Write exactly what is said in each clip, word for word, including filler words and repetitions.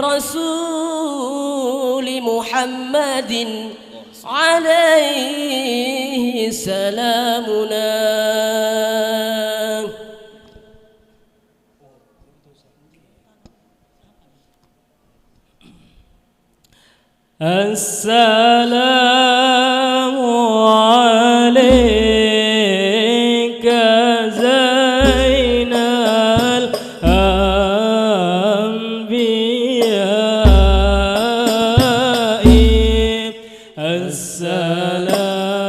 رسول محمد عليه سلامنا. السلام عليك زين الأنبياء. السلام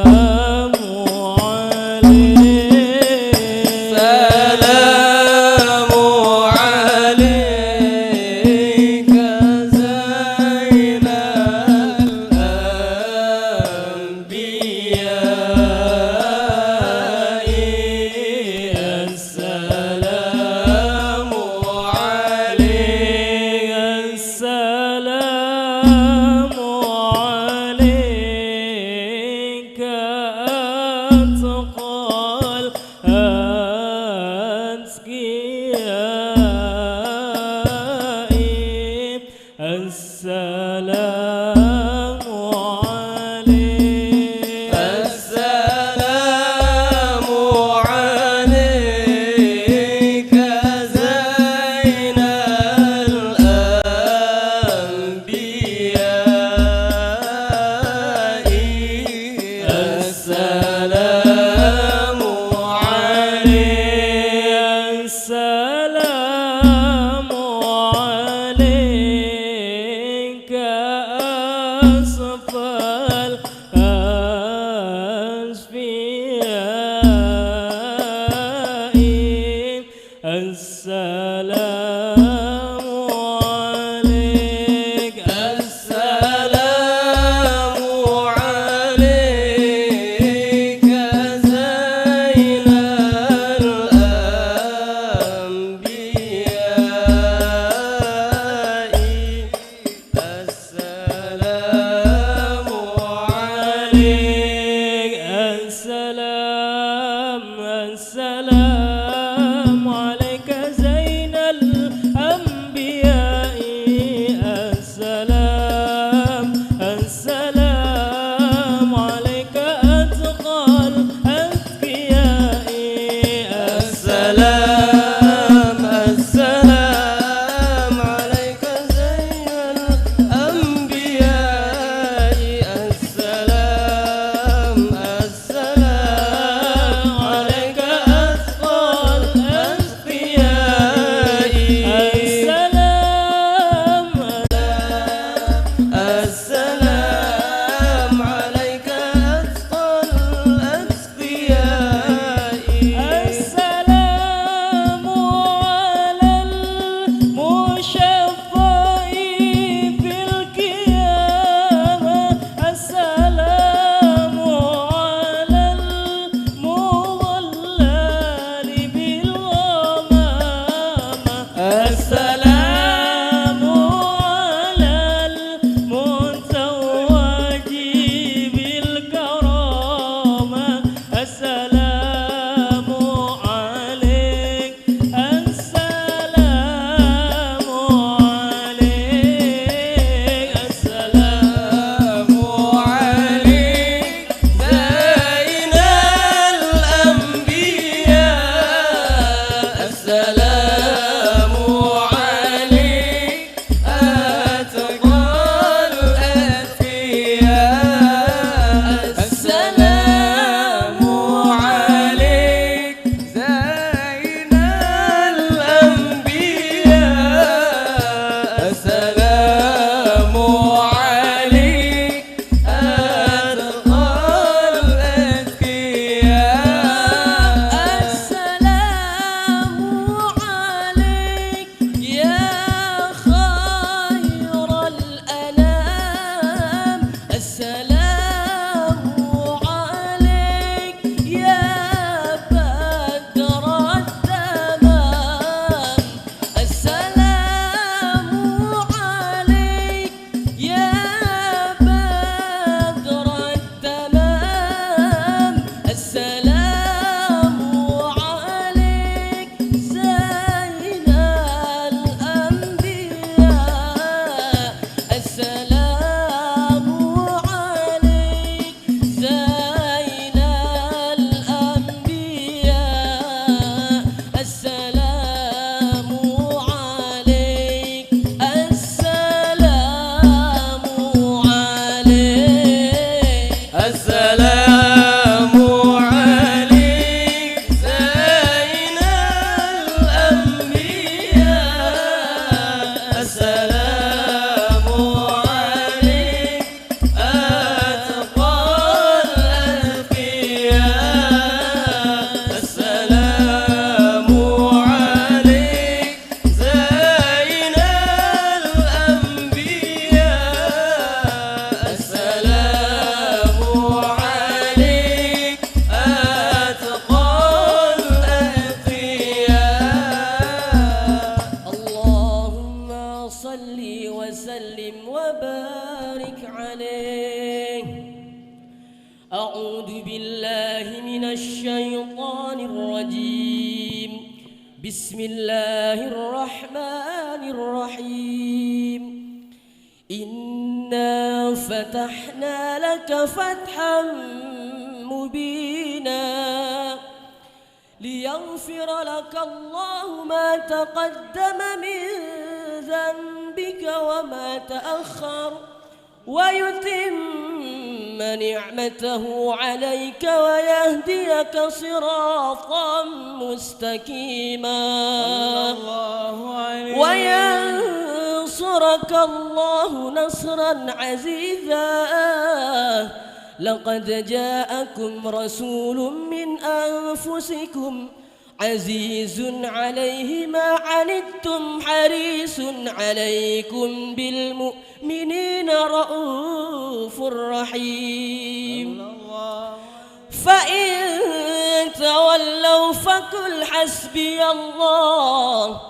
عليك. السلام عليك زين الأنبياء. السلام عليك. السلام عليك أتقى الأتقياء. السلام عليك. السلام عليك زين الأنبياء. السلام عليك. السلام عليك أصفى الأصفياء. السلام عليك. السلام عليك زين الأنبياء. السلام عليك. السلام، السلام عليك زين الأنبياء. السلام، السلام عليك أتقى الأتقياء. السلام، السلام عليك زين الأنبياء. السلام، السلام عليك أتقى الأتقياء. السلام، السلام عليك أتقى الأتقياء. السلام على المشفع في القيامة. السلام على المظلل بالغمامة. السلام على المتوج بالكرامة. السلام عليك. السلام عليك. السلام عليك زين الأنبياء. السلام عليك أتقى الأتقياء. السلام عليك زين الأنبياء. السلام عليك أتقى الأتقياء. السلام بارك عليه. أعوذ بالله من الشيطان الرجيم. بسم الله الرحمن الرحيم. إنا فتحنا لك فتحا مبينا ليغفر لك الله ما تقدم من ذنبك وما تأخر ويتم نعمته عليك ويهديك صراطا مستقيما وينصرك الله نصرا عزيزا. لقد جاءكم رسول من أنفسكم عزيز عليه ما عنتم حريص عليكم بالمؤمنين رءوف رحيم. فإن تولوا فقل حسبي الله،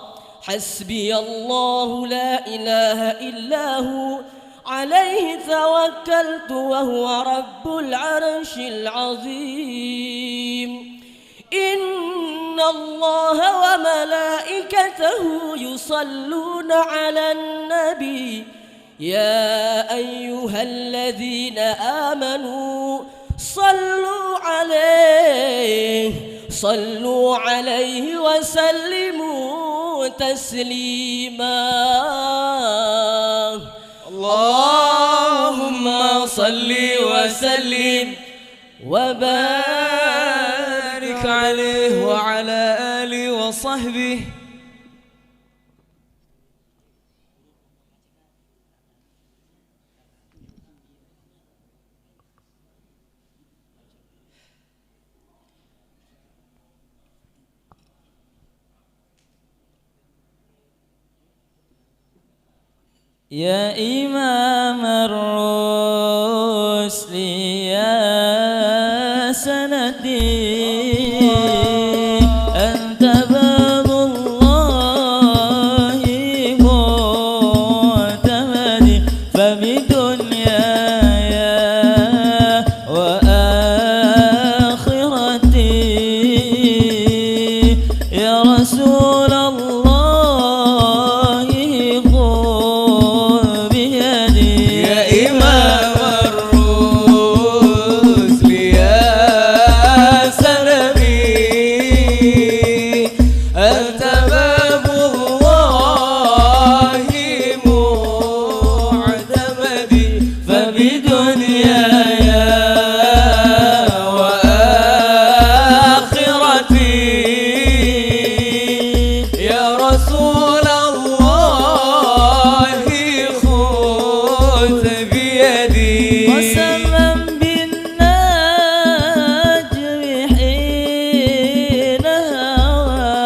حسبي الله لا إله إلا هو، عليه توكلت وهو رب العرش العظيم. إن الله وملائكته يصلون على النبي، يا أيها الذين آمنوا صلوا عليه، صلوا عليه وسلموا تسليما. اللهم صل وسلم وبارك عليه وعلى آله وصحبه. يا إمام الرسل يا سندي، أنت باب الله معتمدي، فبدنياي وآخرتي يا رسول الله خذ بيدي. يا إمام الرسل يا سندي، أنت باب الله معتمدي، فبدنياي وآخرتي يا رسول الله خذ بيدي. قسما بالنجم حين هوى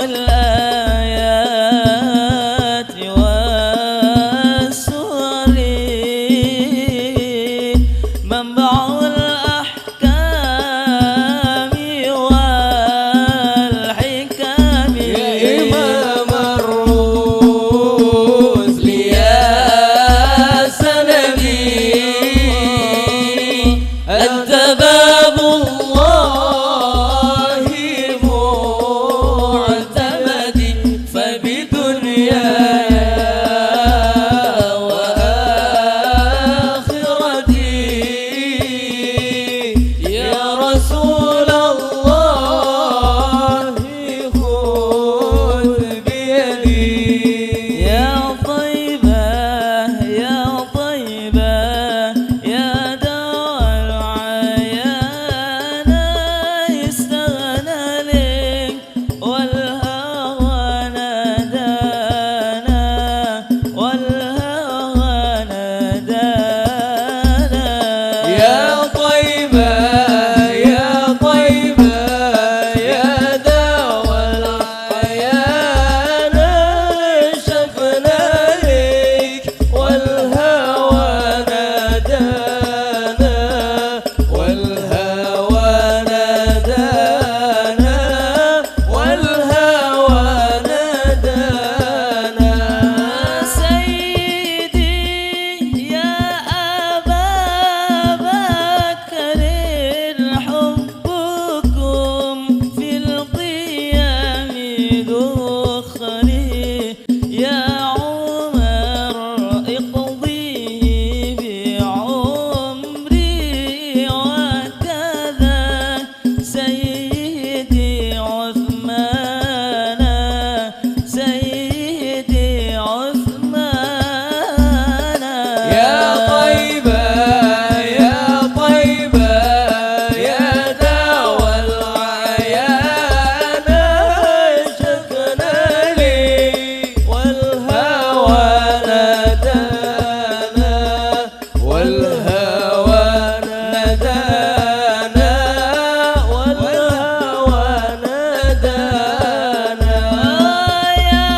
الآيات والسور منبع الأحكام والحكم. يا إمام الرسل، يا سندي، أنت باب الله معتمدي، فبدنياي وآخرتي يا رسول الله خذ بيدي. يا طيبة، يا طيبة، يا دوا العيان، استغنى لك والهوى نادانا، والهوى نادانا. يا طيبة، يا طيبة، يا دوا العيان، شفنا لك والهوى نادانا، والهوى نادانا، والهوى نادانا. سيدي يا أبا بكر، حبكم في القيام ذخري، يا عمر اقضيه بعمري، وكذا سيدي عثمان، سيدي عثمان. يا طيبة، يا طيبة، يا دوا العيان، شفنا لك والهوى نادانا، والهوى نادانا، والهوى نادانا. يا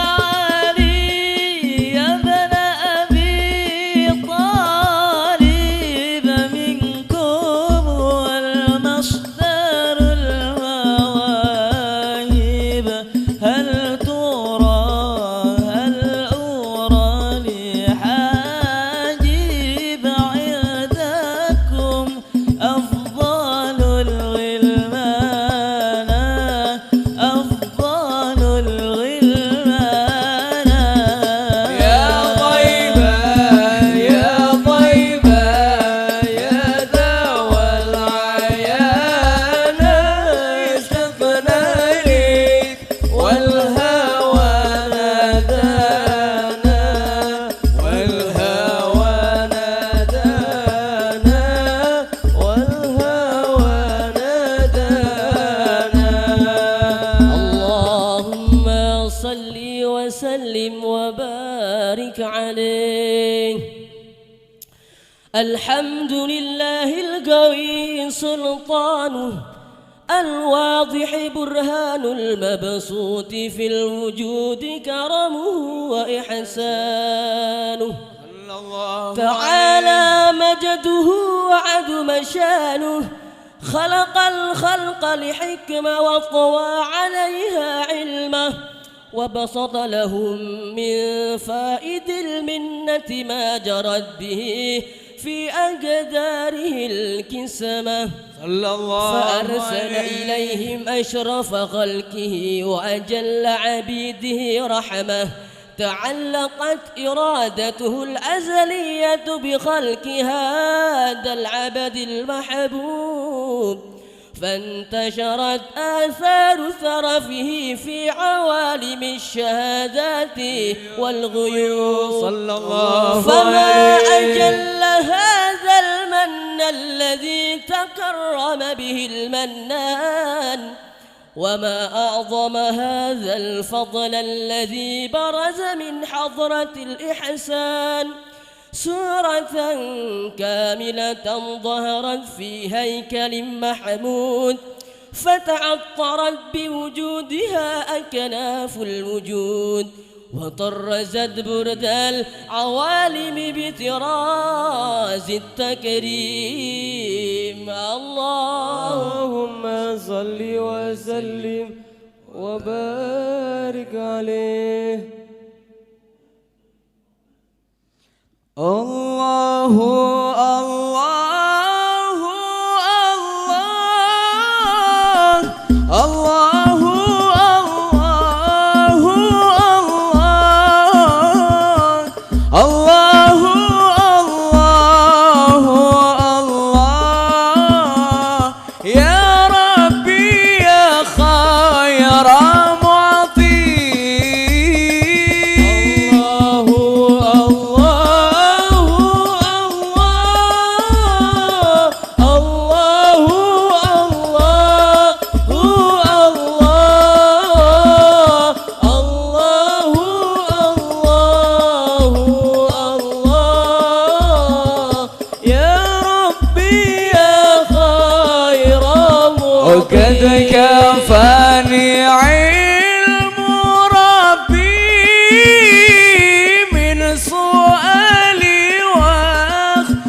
علي يا ابن أبي طالب، منكم المصدر المواهب. هل ترى، هل أرى لحاجب عندكم أفضل الغلمان، أفضل الغلمان. يا طيبة، يا طيبة، يا دوا العيان، اشتقنا لك والهوى نادانا، والهوى نادانا، والهوى نادانا. اللهم صل وسلم وبارك عليه. الحمد لله القوي سلطانه، الواضح برهان المبسوط في الوجود كرمه وإحسانه. صلى الله تعالى عليه. مجده وعظم شانه، خلق الخلق لحكمة وطوى عليها علمه، وبسط لهم من فائض المنة ما جرت به في أقداره الكسمة. صلى الله فأرسل عليه. إليهم أشرف خلقه وأجل عبيده رحمة، تعلقت إرادته الأزلية بخلق هذا العبد المحبوب، فانتشرت آثار شرفه في عوالم الشهادات والغيوب. صلى الله فما عليه. أجل هذا المن الذي تكرم به المنان، وما أعظم هذا الفضل الذي برز من حضرة الإحسان صورة كاملة ظهرت في هيكل محمود، فتعطرت بوجودها أكناف الوجود، وطرزت برد العوالم بطراز التكريم. الله اللهم صل وسلم وبارك عليه. الله، الله، الله، الله، الله، الله، الله، الله. يا ربي يا خير معطي. الله، الله، الله، الله، الله، الله، الله، الله، الله. يا ربي يا خير معطي. وقد كفاني علم ربي من سؤالي واختياري،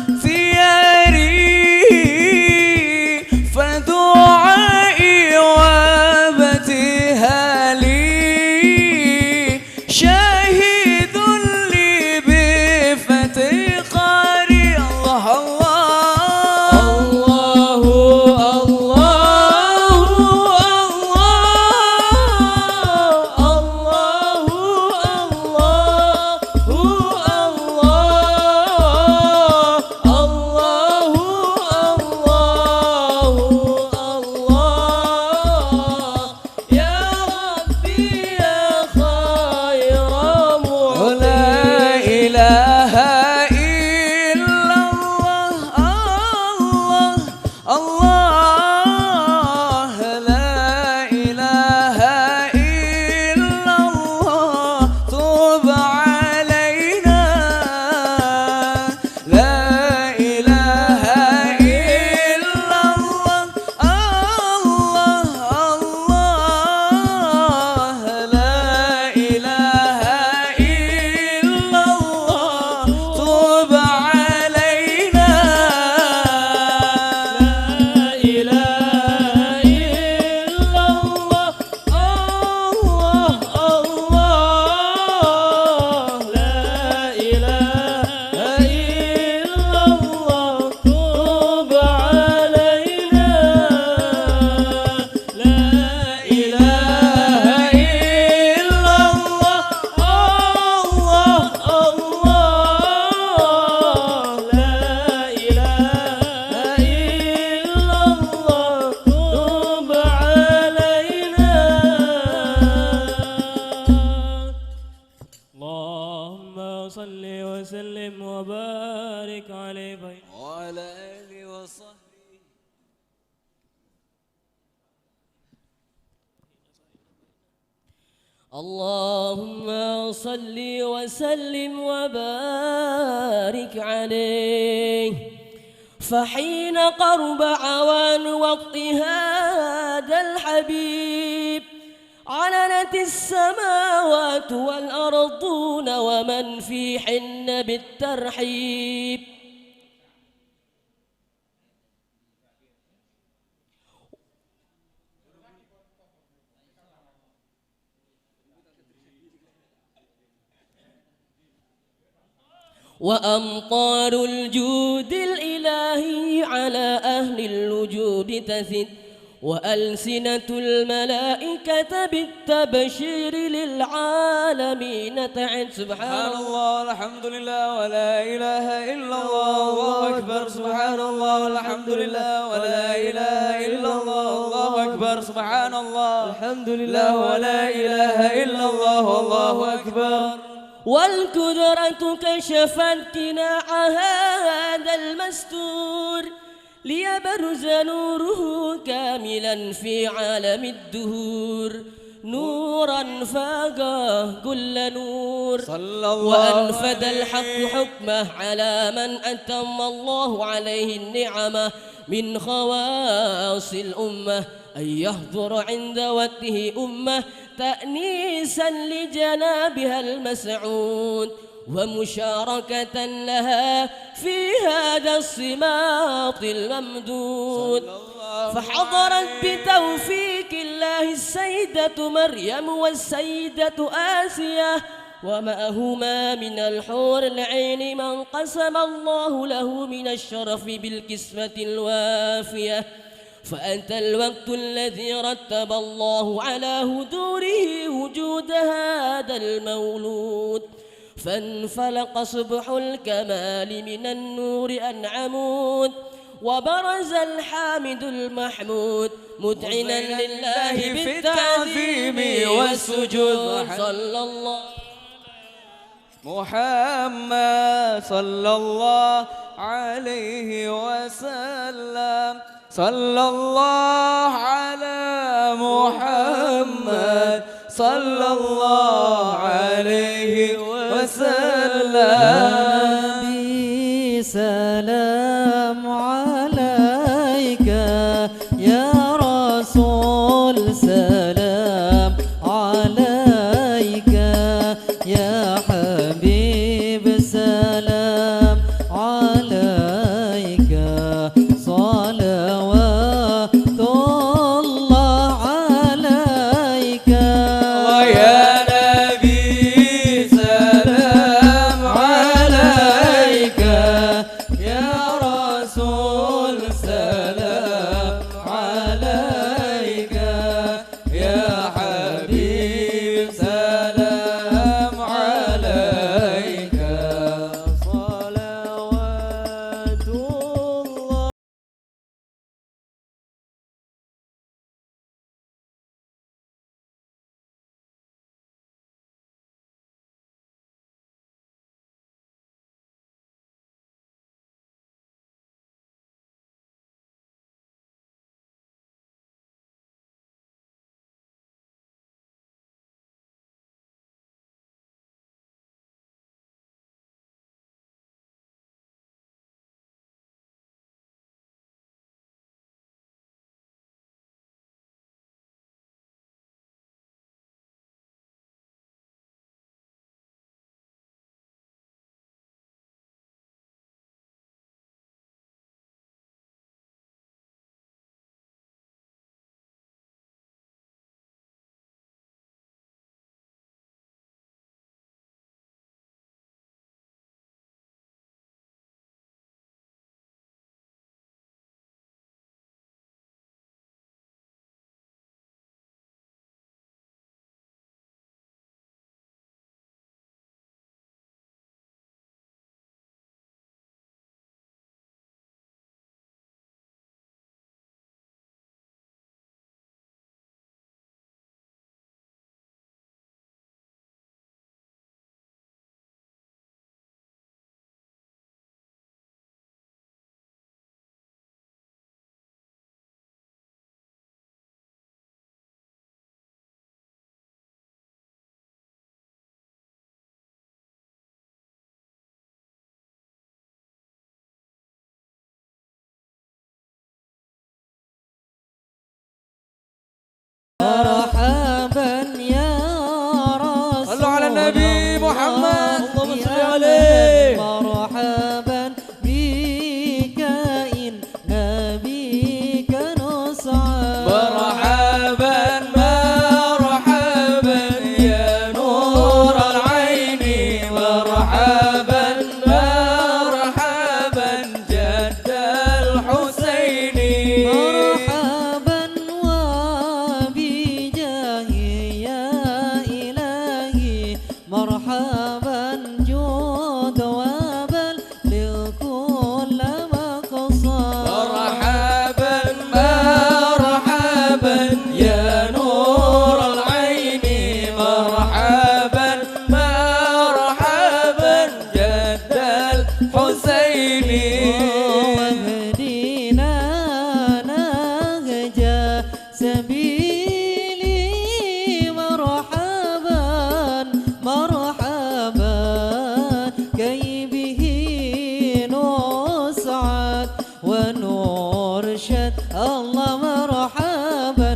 فدعائي وابتهالي شاهد لي بافتقاري. الله، الله. الله، الله، الله، الله، الله، الله، الله، الله، الله. يا ربي يا خير معطي. لا إله إلا الله، الله، الله، لا إله إلا الله، تب علينا. لا إله إلا الله، الله، الله، لا إله إلا الله، تب علينا. لا إله إلا الله، الله، الله، لا إله إلا الله، تب علينا. لا إله إلا الله، الله، الله، لا إله إلا الله، تب علينا. اللهم صل وسلم وبارك عليه وعلى آله وصحبه. اللهم صل وسلم وبارك عليه. فحين قرب أوان وقت هذا الحبيب، علنت السماوات والأرضون ومن فيهن بالترحيب. وأمطار الجود الإلهي على أهل الوجود تثد، وألسنة الملائكة بالتبشير للعالمين تعد. سبحان سبحان الله. الله والحمد لله ولا إله إلا الله، الله أكبر. سبحان الله والحمد لله ولا إله إلا الله، الله أكبر. سبحان الله والحمد لله ولا إله إلا الله، الله أكبر. والقدرة كشفت قناع هذا المستور، ليبرز نوره كاملا في عالم الدهور، نورا فاق كل نور. صلى الله وأنفذ عليه. الحق حكمه على من أتم الله عليه النعمة من خواص الأمة. أن يحضر عند وده أمه تأنيسا لجنابها المسعود ومشاركة لها في هذا الصماط الممدود. صلى الله فحضرت عليه. بتوفيق الله السيدة مريم والسيدة آسيا ومعهما من الحور العين ما انقسم الله له من الشرف بالقسمة الوافية. فأتى الوقت الذي رتب الله على حضوره وجود هذا المولود، فانفلق صبح الكمال من النور عن عمود، وبرز الحامد المحمود مذعنا لله بالتعظيم والسجود. صلى الله محمد صلى الله عليه وسلم. صلى الله على محمد صلى الله عليه وسلم. يا نبي سلام عليك، يا رسول سلام عليك، يا حبيب سلام عليك، صلوات الله عليك. ويا نبي سلام عليك، يا رسول سلام عليك، يا حبيب سلام عليك، صلوات الله. مرحبا يا رسول الله. صلوا على النبي محمد. اللهم صل عليه. مرحبا بك إن نبيك نصعد. مرحبا، مرحبا يا نور العين، مرحبا، مرحبا جد الحسين. مرحبا وبجاهه يا إلهي، مرحبا جد وبلغ كل مقصد. مرحبا، مرحبا يا نور العين، مرحبا، مرحبا جد الحسين. واهدنا نهج سبيلي مرحبا، مرحبا، كي به نسعد ونرشد. الله مرحبا.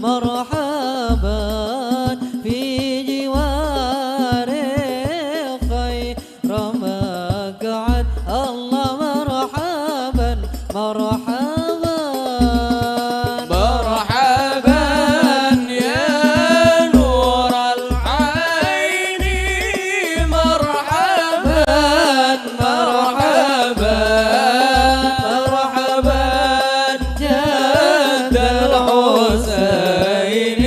مرحبا في جوار خير مقعد. الله، مرحبا، مرحبا. مرحبا يا نور العين، مرحبا، مرحبا، مرحبا جد الحسين،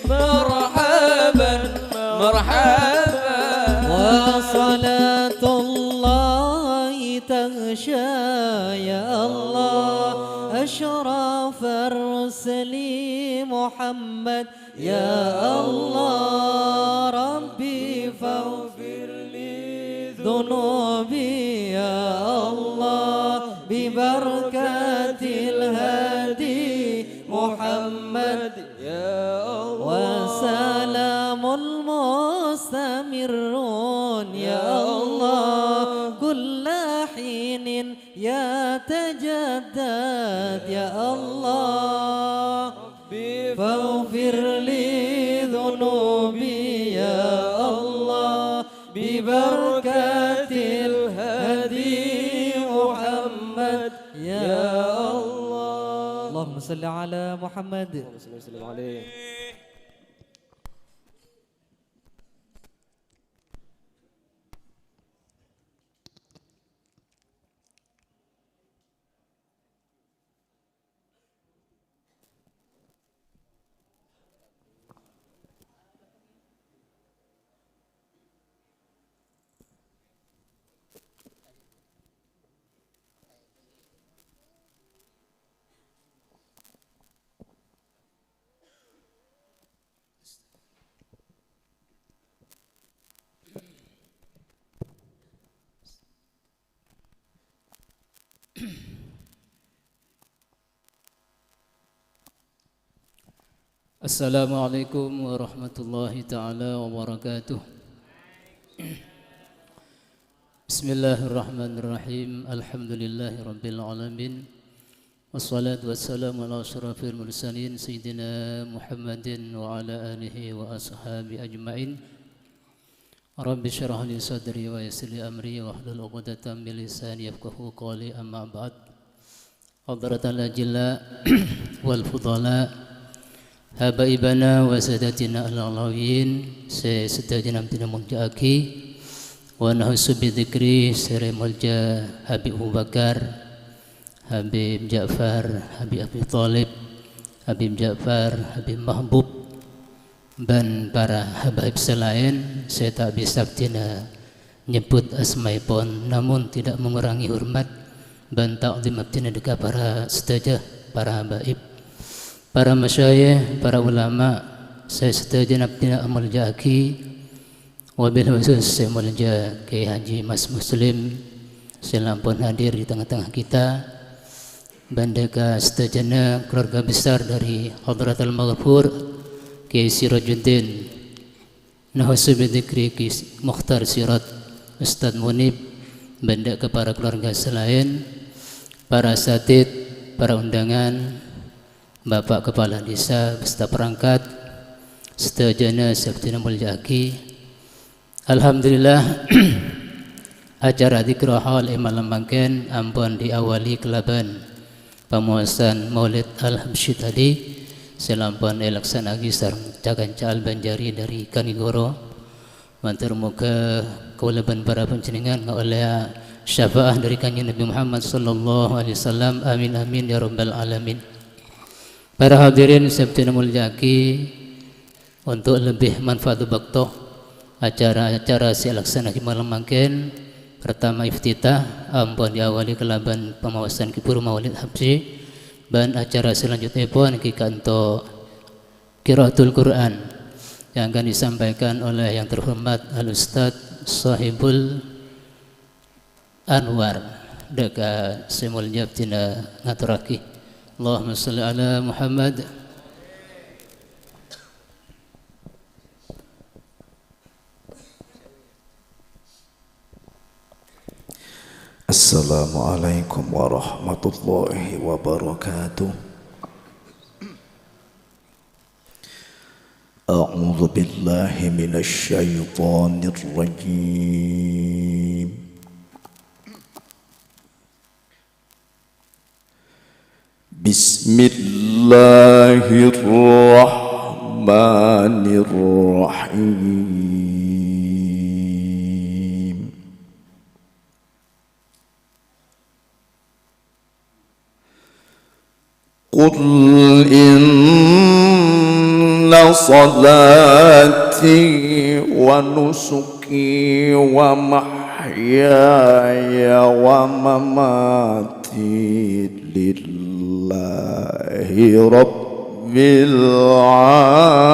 مرحبا، مرحبا. وصلاة الله تغشى يا الله أشرف الرسل محمد. يا الله ربي فاغفر لي ذنوبي يا الله ببركة الهادي محمد. يا الله. وسلام مستمر يا الله كل حين يتجدد يا الله. ربي فاغفر لي ذنوبي يا الله ببركة الهادي محمد يا الله. اللهم صل على محمد. اللهم صل وسلم عليه. Assalamualaikum warahmatullahi taala wabarakatuh. Bismillahirrahmanirrahim. Alhamdulillahirabbil alamin. Wassalatu wassalamu ala asyrafil mursalin sayyidina Muhammadin wa ala alihi wa ashabihi ajmain. Rabbi syrah li sadri wa yassir li amri wahlul uqdatam min lisani yafqahu qawli, amma ba'd. Hadratal ajilla wal fudala, habaibana wa sadatina al-alawiyin, sè sadhâjâna abdhina molja'aghi, wa nahussu bi dzikri sèrè molja Habib Abu Bakar, Habib Ja'far, Habib Abi Thalib, Habib Ja'far, Habib Mahbub, bân para habaib sè laèn sè ta' bisa abdhina nyebbhut asmaèpon, namong tidak mengurangi hormat bân ta'dhim abdhina dhâ' ka para sadhâjâ, para habaib, para masyayikh, para ulama sè sadhâjâna abdhina amolja'aghi. Wabil khusus sè molja Kiai Haji Mas Muslim sè la ampon hadir di tengah-tengah kita, bân dhâ' ka sadhâjâna keluarga besar dari Hadratal Maghfur, Kiai Sirajuddin, nahussu bi dzikri Kiai Mukhtar Siraj, Ustadz Munib, bân dhâ' ka para keluarga sè laèn, para asatidz, para undangan, Bapak Kepala Desa beserta perangkat, sadhâjâna sè abdhina molja'aghi. Alhamdulillah, acara dzikra haul è malem mangkèn ampon diawali kalabân pamaosan Maulid Al-Habsyi tadi, sè la ampon èlaksana'aghi sareng ca-kanca Al-Banjari dari Kanigoro. Mator moghâ kaulâ bân para panjhennengngan ngaollèya syafa'ah dhâri Kanjeng Nabi Muhammad sallallahu alaihi wasallam. Amin, amin, ya rabbal alamin. Para hadirin sè abdhina molja'aghi, untuk lebih manfaat bâkto, acara-acara sè èlaksana'aghi malem mangkèn, pertama iftitah, ampon diawali kalabân pamaosan Kiburu Maulid Habsyi, bân acara salanjutèpon ghi ka'dinto Qiraatul Quran yang akan disampaikan oleh yang terhormat Al-Ustadz Sohibul Anwar, dhâ' ka sè molja abdhina ngatorraghi. Allahumma shalli ala Muhammad. Assalamualaikum warahmatullahi wabarakatuh. أعوذ بالله من الشيطان الرجيم. بسم الله الرحمن الرحيم. قل إن صلاتي ونسكي ومحياي ومماتي لله رب العالمين.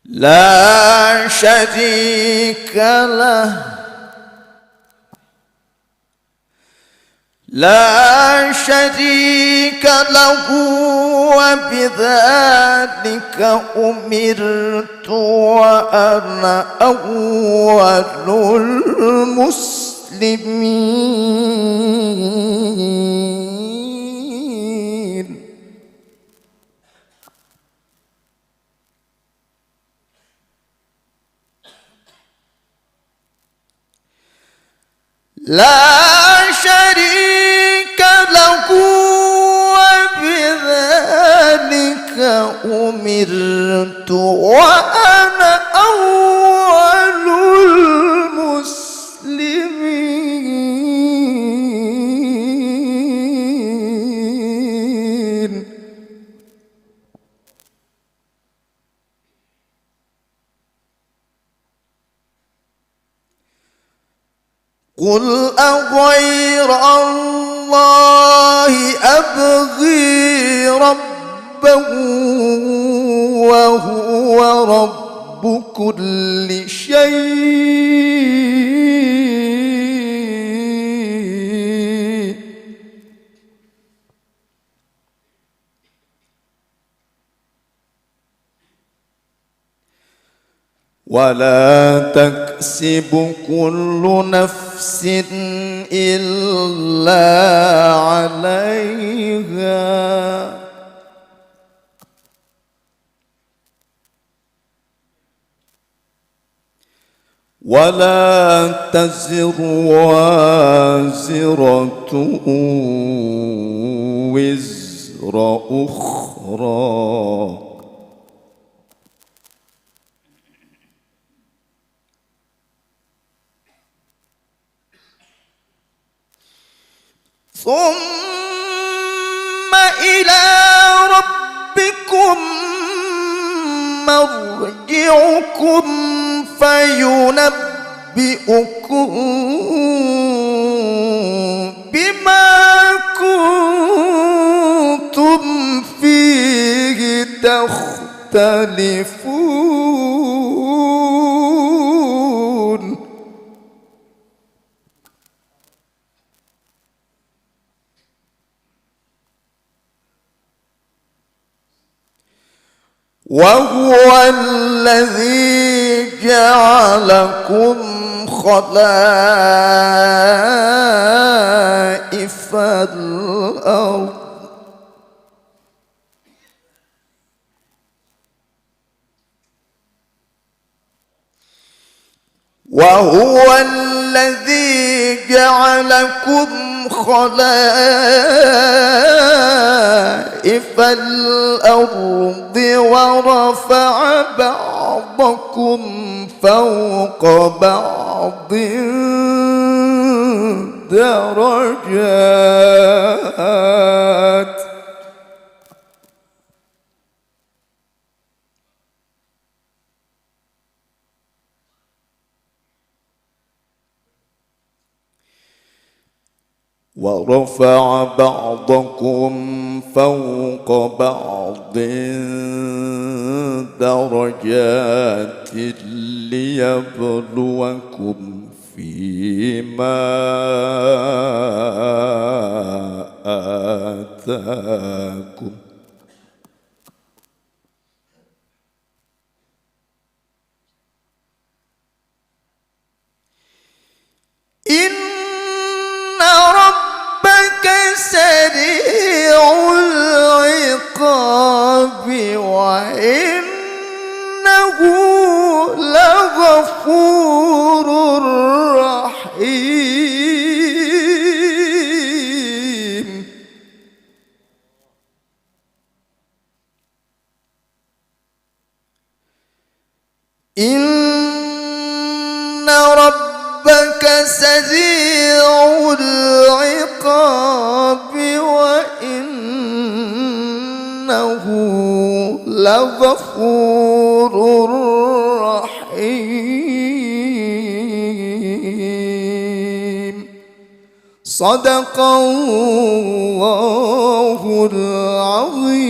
لا شريك له، لا شريك له، وبذلك أمرت وأنا أول المسلمين. لا شريك له، وبذلك أمرت وأنا أول المسلمين. قل أغير الله أبغي ربا وهو رب كل شيء. ولا تكسب كل نفس إلا عليها، ولا تزر وازرة وزر أخرى. ثم إلى ربكم مرجعكم فينبئكم بما كنتم فيه تختلفون. وهو الذي جعلكم خلائف الأرض، وهو الذي جعلكم خلائف الأرض ورفع بعضكم فوق بعض درجات. ورفع بعضكم فوق بعض درجات ليبلوكم فيما آتاكم. إن ربك سريع العقاب وإنه لغفور رحيم. إن ربك سريع العقاب وإنه لغفور رحيم. صدق الله العظيم.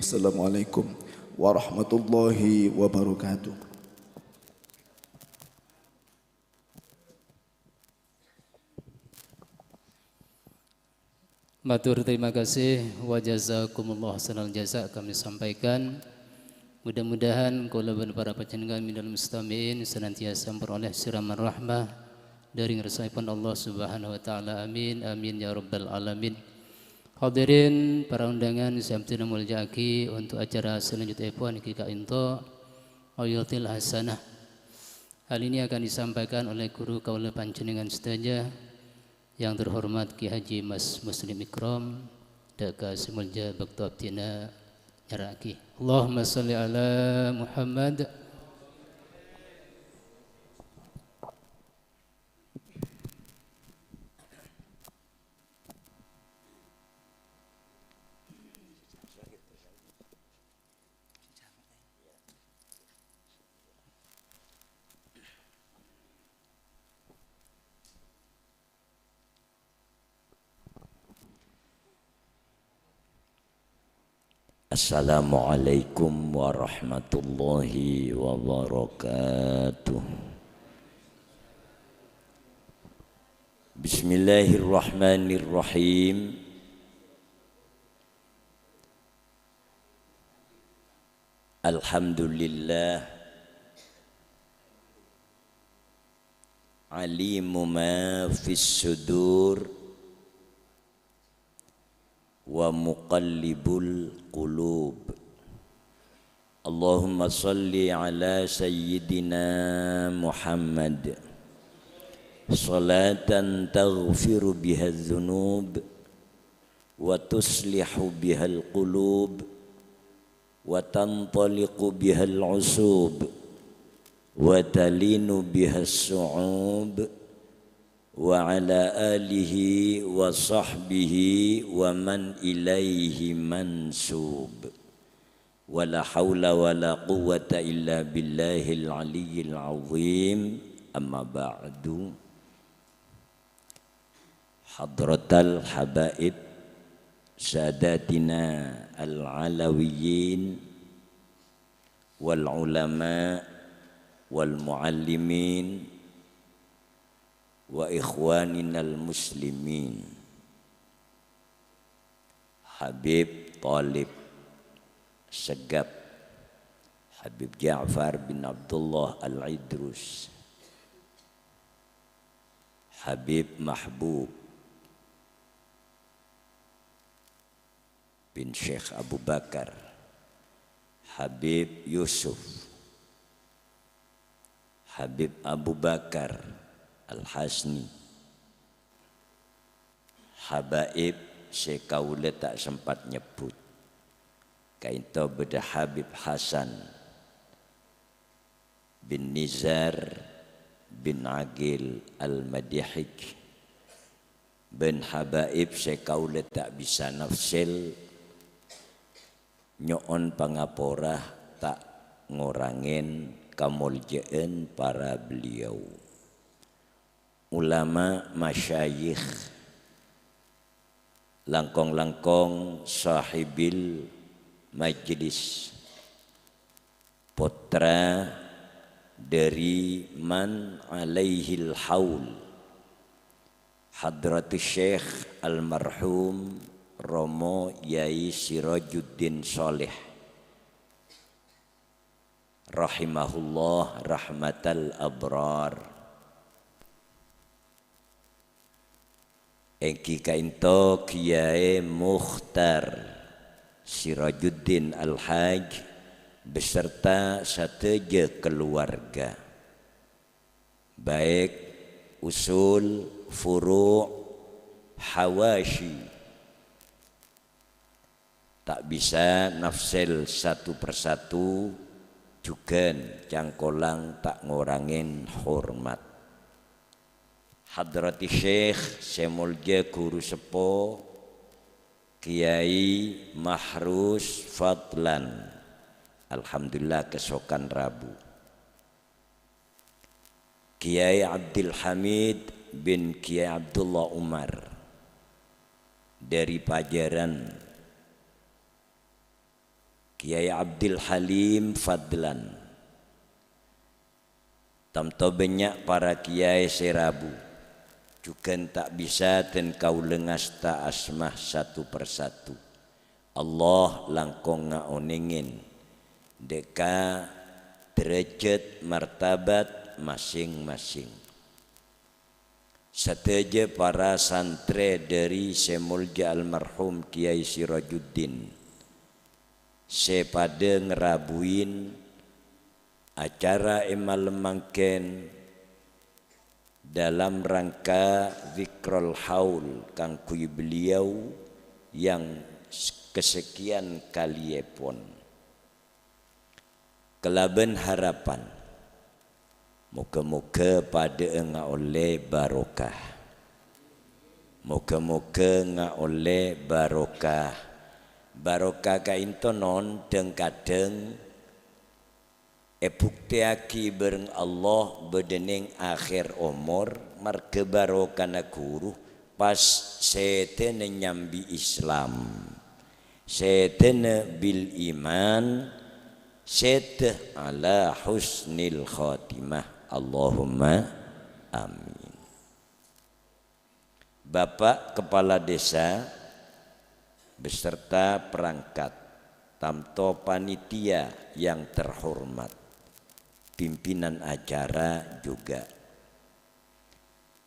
Wassalamualaikum warahmatullahi wabarakatuh. Matur terima kasih, wa jazakumullah ahsanal jaza kami sampaikan. Mudah-mudahan kaula bân para panjhennengngan minal mustami'in senantiasa memperoleh siraman rahmah dâri ngarsaèpon Allah Subhanahu wa Ta'ala. Amin, amin, ya rabbal alamin. Hadirin, para undangan sè abdhina molja'aghi, untuk acara selanjutèpon nèka ka'ènto Uyutil Hasanah. Hal ini akan disampaikan oleh guru kaula panjhennengngan sadhâjâ, yang terhormat Kiai Haji Mas Muslim Ikram, dâ' ka sè molja bâkto abdhina nyara'aghi. Allahumma shalli ala Muhammad. Assalamualaikum warahmatullahi wabarakatuh. Bismillahirrahmanirrahim. Alhamdulillah. Alimu ma fis sudur wa muqallibul qulub. Allahumma shalli ala sayyidina Muhammad. Salatan taghfiru biha dzunub wa tuslihu bihal qulub wa tantaliqu bihal usub wa talinu bihas su'ub wa ala alihi wa sahbihi wa man ilaihi mansub. Wa la haula wa la quwwata illa billahil aliyyil azim. Amma ba'du. Hadratal habaib, sadatina al-alawiyyin, wal ulama, wal muallimin, wa ikhwaninal muslimin. Habib Thalib Segap, Habib Ja'far bin Abdullah Al-Idrus, Habib Mahbub bin Syekh Abu Bakar, Habib Yusuf, Habib Abu Bakar Al-Hasni, habaib sè kaulâ ta' sempat nyebbhut. Ka'ènto bâdâ Habib Hasan bin Nizar bin Aqil Al-Madihij, bân habaib sè kaulâ ta' bisa nafsil, nyo'on pangapora ta' ngorangè kamoljâ'ân para beliau. Ulama, masyayikh, langkong-langkong sahibil majlis, pottra dâri man alaihil haul, Hadratus Syekh Almarhum Romo Yai Sirajuddin Shaleh, rahimahullah rahmatal abrar. èngghi ka'ènto Kiyaè Mukhtar Sirajuddin Al-Haj beserta sadhâjâ kaluwarga, baik usul, furu', hawasyi. Ta' bisa nafsèl satu persatu, jhughân cangkolang ta' ngorangè hormat. Hadrati Syekh sè molja Ghuru Seppo Kiyaè Mahrus Fadlan, alhamdulillah, kasokan rabu. Kiyaè Abdul Hamid bin Kiyaè Abdullah Umar dâri Pajârân, Kiyaè Abdul Halim Fadlan, tanto bânnya' para kiyaè sè rabu, jhughân ta' bisa dân kaulâ ngasta asma satu persatu. Allah langkong ngaonèngè dâ' ka dârâjhât martabat masing-masing. Sadhâjâ para santrè dâri sè molja almarhum Kiyaè Sirajuddin sè padâ ngarabuwi acara è malem mangkèn dalam rangka Dzikrul Haul kaangghuy beliau yang s-, kesekian kaliyèpon. Kalabân harapan, mogâ-mogâ padâ'â ngaollè barokah. Mogâ-mogâ ngaollè barokah. Barokah ka'ènto non dhâng-kadhâng èbuktèyaghi bhâreng Allah bâdâ neng akhèr omor, marghâ barokana ghuru, pas sèdhâna nyambi Islam, sèdhâna bil iman, sèdhâ ala husnil khotimah. Allahumma amin. Bapak Kepala Desa beserta perangkat, tanto panitia yang terhormat, pimpinan acara juga.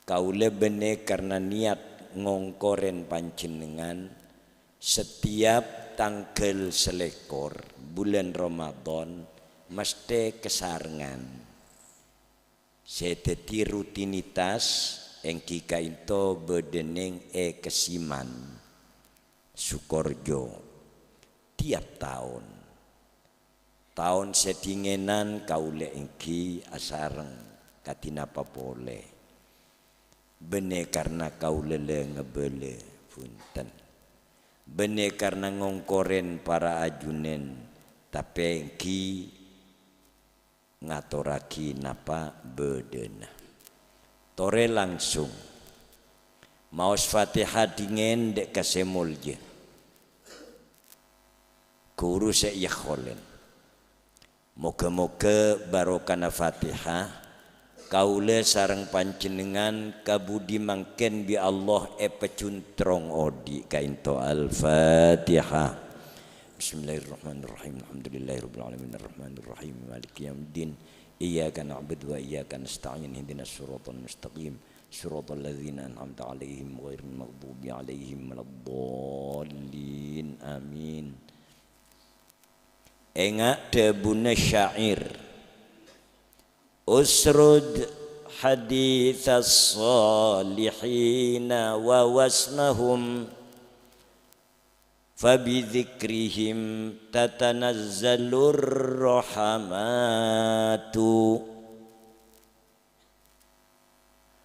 Kaulâ bânnè karna niat ngongkorèn panjhennengngan, setiap tangghâl salèkor bulân Ramadan mastè kasarengngan. Sè dhâddhi rutinitas èngghi ka'ènto bâdâ neng è Kesiman, Sukorejo, tiap taon. Taon sè dhingènan kaulâ èngghi asareng kadhi napa polè. Bânnè karna kaulâ la ngabâlâ, bhunten. Bânnè karna ngongkorèn para ajunan, tapè èngghi ngatorraghi napa bâdâna. Torè langsung. Maos Fatihah dhingèn dâ' ka sè molja. Ghuru sè èyakholèn. Mogâ-mogâ barokana Fatihah, kaulâ sareng panjhennengngan kabudhi mangkèn bi' Allah èpajhuntrong odi' ka'ènto. Al-Fatihah. Bismillahirrahmanirrahim. Alhamdulillahirabbil alamin. Arrahmanirrahim. Maliki yaumiddin. Iyyaka na'budu wa iyyaka nasta'in. Ihdinas siratal mustaqim. Siratal ladzina an'amta 'alaihim ghairil maghdubi 'alaihim waladdallin. Amin. Enga' dhâbuna syair, "Usrud haditsas shalihina wa wasnahum, fa bidzikrihim tatanazzalur rahmatu."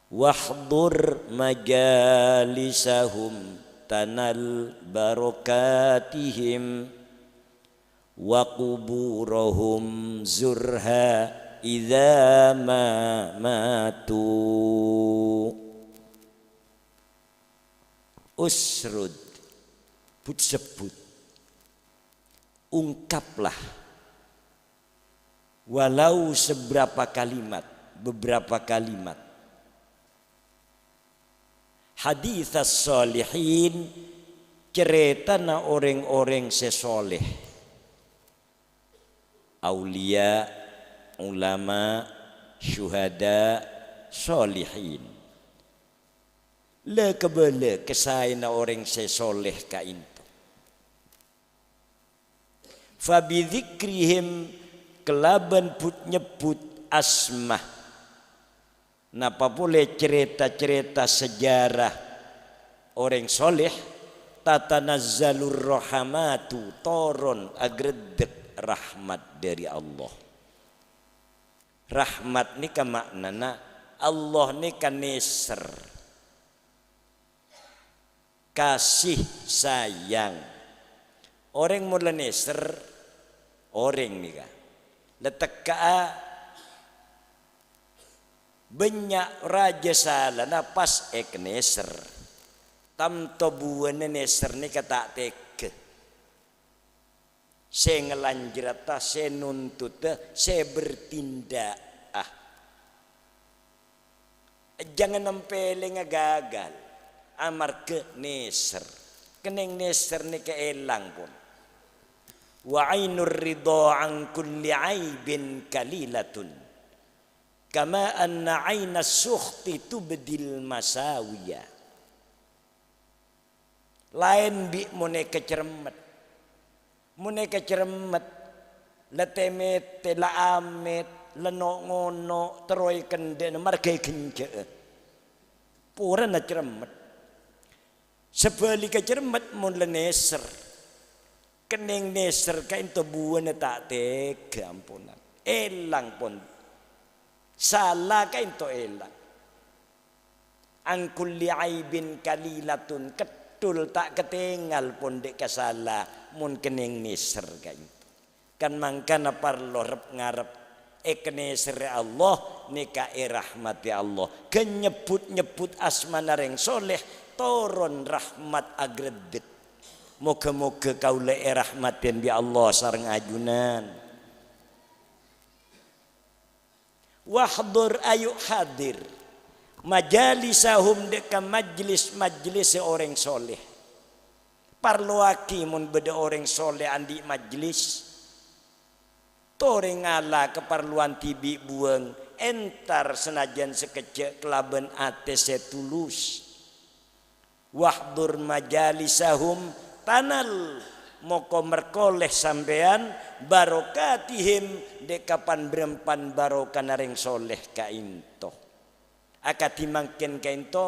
"Wahdur majalisahum tanal barakatihim, wa quburahum zurha idza ma matu." Usrud, but-sebbut, ungkaplah. Walau seberapa kalimat, beberapa kalimat. Haditsas shalihin, carètana orèng-orèng sè sholeh. Auliya, ulama, syuhada, shalihin. La kabâlâ kasaèna orèng sè soleh ka'ènto. Fabidzikrihim, kalabân but-nyebbhut asma. Napa polè carèta-carèta sejarah orèng soleh, tatanazzalur rahmatu, toron aghâreddhâk rahmat dhâri Allah. Rahmat nèka ma'nana Allah nèka nèser, kasih sayang. Orèng mon la nèser, orèng nèka la tekka'a bânnya' rajâ salana pas èkanèser. Tanto buwâna nèser nèka ta' tegghâ. Sè ngalanjhârâta, sè nontotta, sè bertinda'a. Jhângan empèlèngnga gagal, amarghâ nèser. Kennèng nèser nèka èlang, pon. "Wa ainur ridha an kulli aibin kalilatun, kama anna ainas sukhti tubdil masawiya." Laèn bi' mon èkacerremmet. Mon èkacerremmet, la tè-mètè, la amèt, la no'-ngono', terro èkendhâ'âna, marghâ èghânjhâ'â. Porana cerremmet. Sabhâligghâ cerremmet mon la nèser. Kennèng nèser ka'ènto buwâna ta' tegghâ, amponan. Èlang, pon. Sala ka'ènto èlang. An kulli aibin kalilatun, keddhul ta' katèngal pon dâ' ka sala mon kennèng nèser ka'ènto. Kan mangkana parlo rep-ngarep èkanèserrè Allah, nèka èrahmatè Allah. Ghân nyebbhut-nyebbhut asmana rèng soleh, toron rahmat aghâreddhâk. Moghâ-moghâ kaulâ èrahmatè bi' Allah sareng ajunan. Wahdhur, ayu hadir, majalisahum, dâ' ka majlis-majlis orèng soleh. Parlowaghi mon bâdâ orèng soleh andi' majlis. Torè ngala kaparlowan dhibi' buwâng, entar sanajjhân sakejjhâ' kalabân atè sè tulus. Wahdhur majalisahum tanal, moko merkolè sampèyan, barokatihim, dâ' ka pan-bârâmpan barokana rèng soleh ka'ènto. Akadhi mangkèn ka'ènto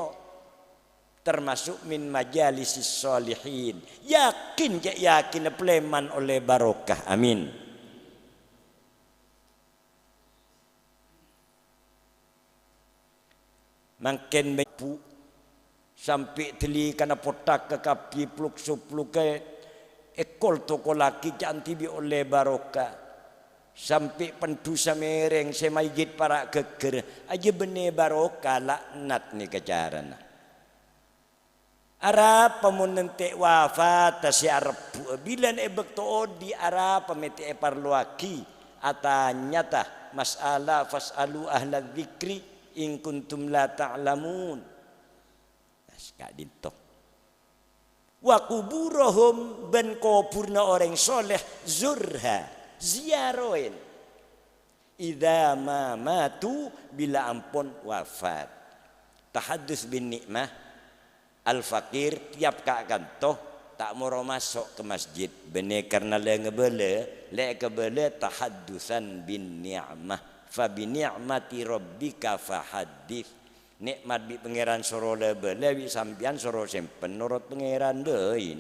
termasuk min majalisis sholihin. Yakin, cè' yakinna palèman ollè barokah. Amin. Mangkèn mèbbu' sampè' dâlikana pothak kakabbhi pluk-sopluk è èkol-tokollaghi ca'an dhibi' ollè barokah. Sampè' pendhu samèrèng sè mayyit para' ghâgghâr, ajâ bânnè barokah, laknat nèka carana. Arapa mon èntè' wafata sè arebbhu'â? Bilân è bâkto odi' arapa mè' ta' èparlowaghi? Atanya ta, mas'ala, "Fas'alu ahla dzikri in kuntum la ta'lamun." Nah, ka'dinto. "Wa quburahum," bân kobhurna orèng soleh, "zurha," ziyaroè. "Idza ma matu," bilâ ampon wafat. Tahaddus bin ni'mah, al-faqir tiyap ka' kanto ta' moro maso' ka masjid. Bânnè karna la ngabâlâ, la èkabâlâ tahaddusan bin ni'mah. "Fa bi ni'mati rabbika fahaddits." Nè'mat bi' Pangèran soro la-bâlâ, bi' sampèyan soro sèmpen norot Pangèran bhâi.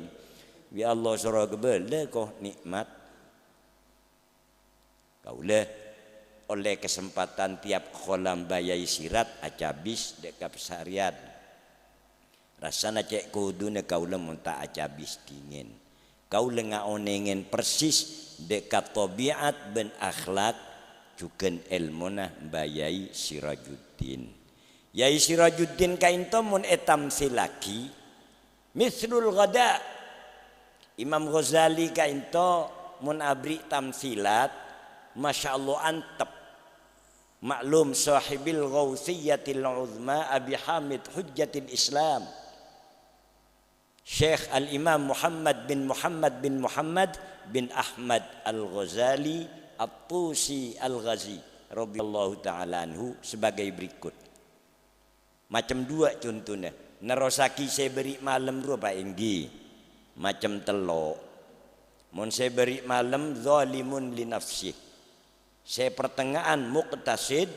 Bi' Allah soro kabâlâ ko' nè'mat. Kaulâ ollè kasempatan tiyap kholam bâjâi sirat acabis dâ' ka pasarèyan. Rassana cè' koduna kaulâ mon ta' acabis dhingèn. Kaulâ ngaonèngèn persis dâ' ka tabi'at bân akhlak jhughân èlmona Bâjâi Sirajuddin. Yai Sirajuddin ka'ènto mon ètamsillaghi, mislul ghada. Imam Ghazali ka'ènto mon aberri' tamsilat, masyaallah antep. Maklum, shahibil Ghauthiyatil Uzma, Abi Hamid Hujjatil Islam, Syekh Al-Imam Muhammad bin Muhammad bin Muhammad bin Ahmad Al-Ghazali At-Tusi Al-Ghazi radhiyallahu ta'ala anhu sebagai berikut. Macem duwâ' contona. Nerrossaghi sè bâri' malem rowa, ènggi, macem tello'. Mon sè bâri' malem, zalimun li nafsih. Sè pertengahan, muqtasid.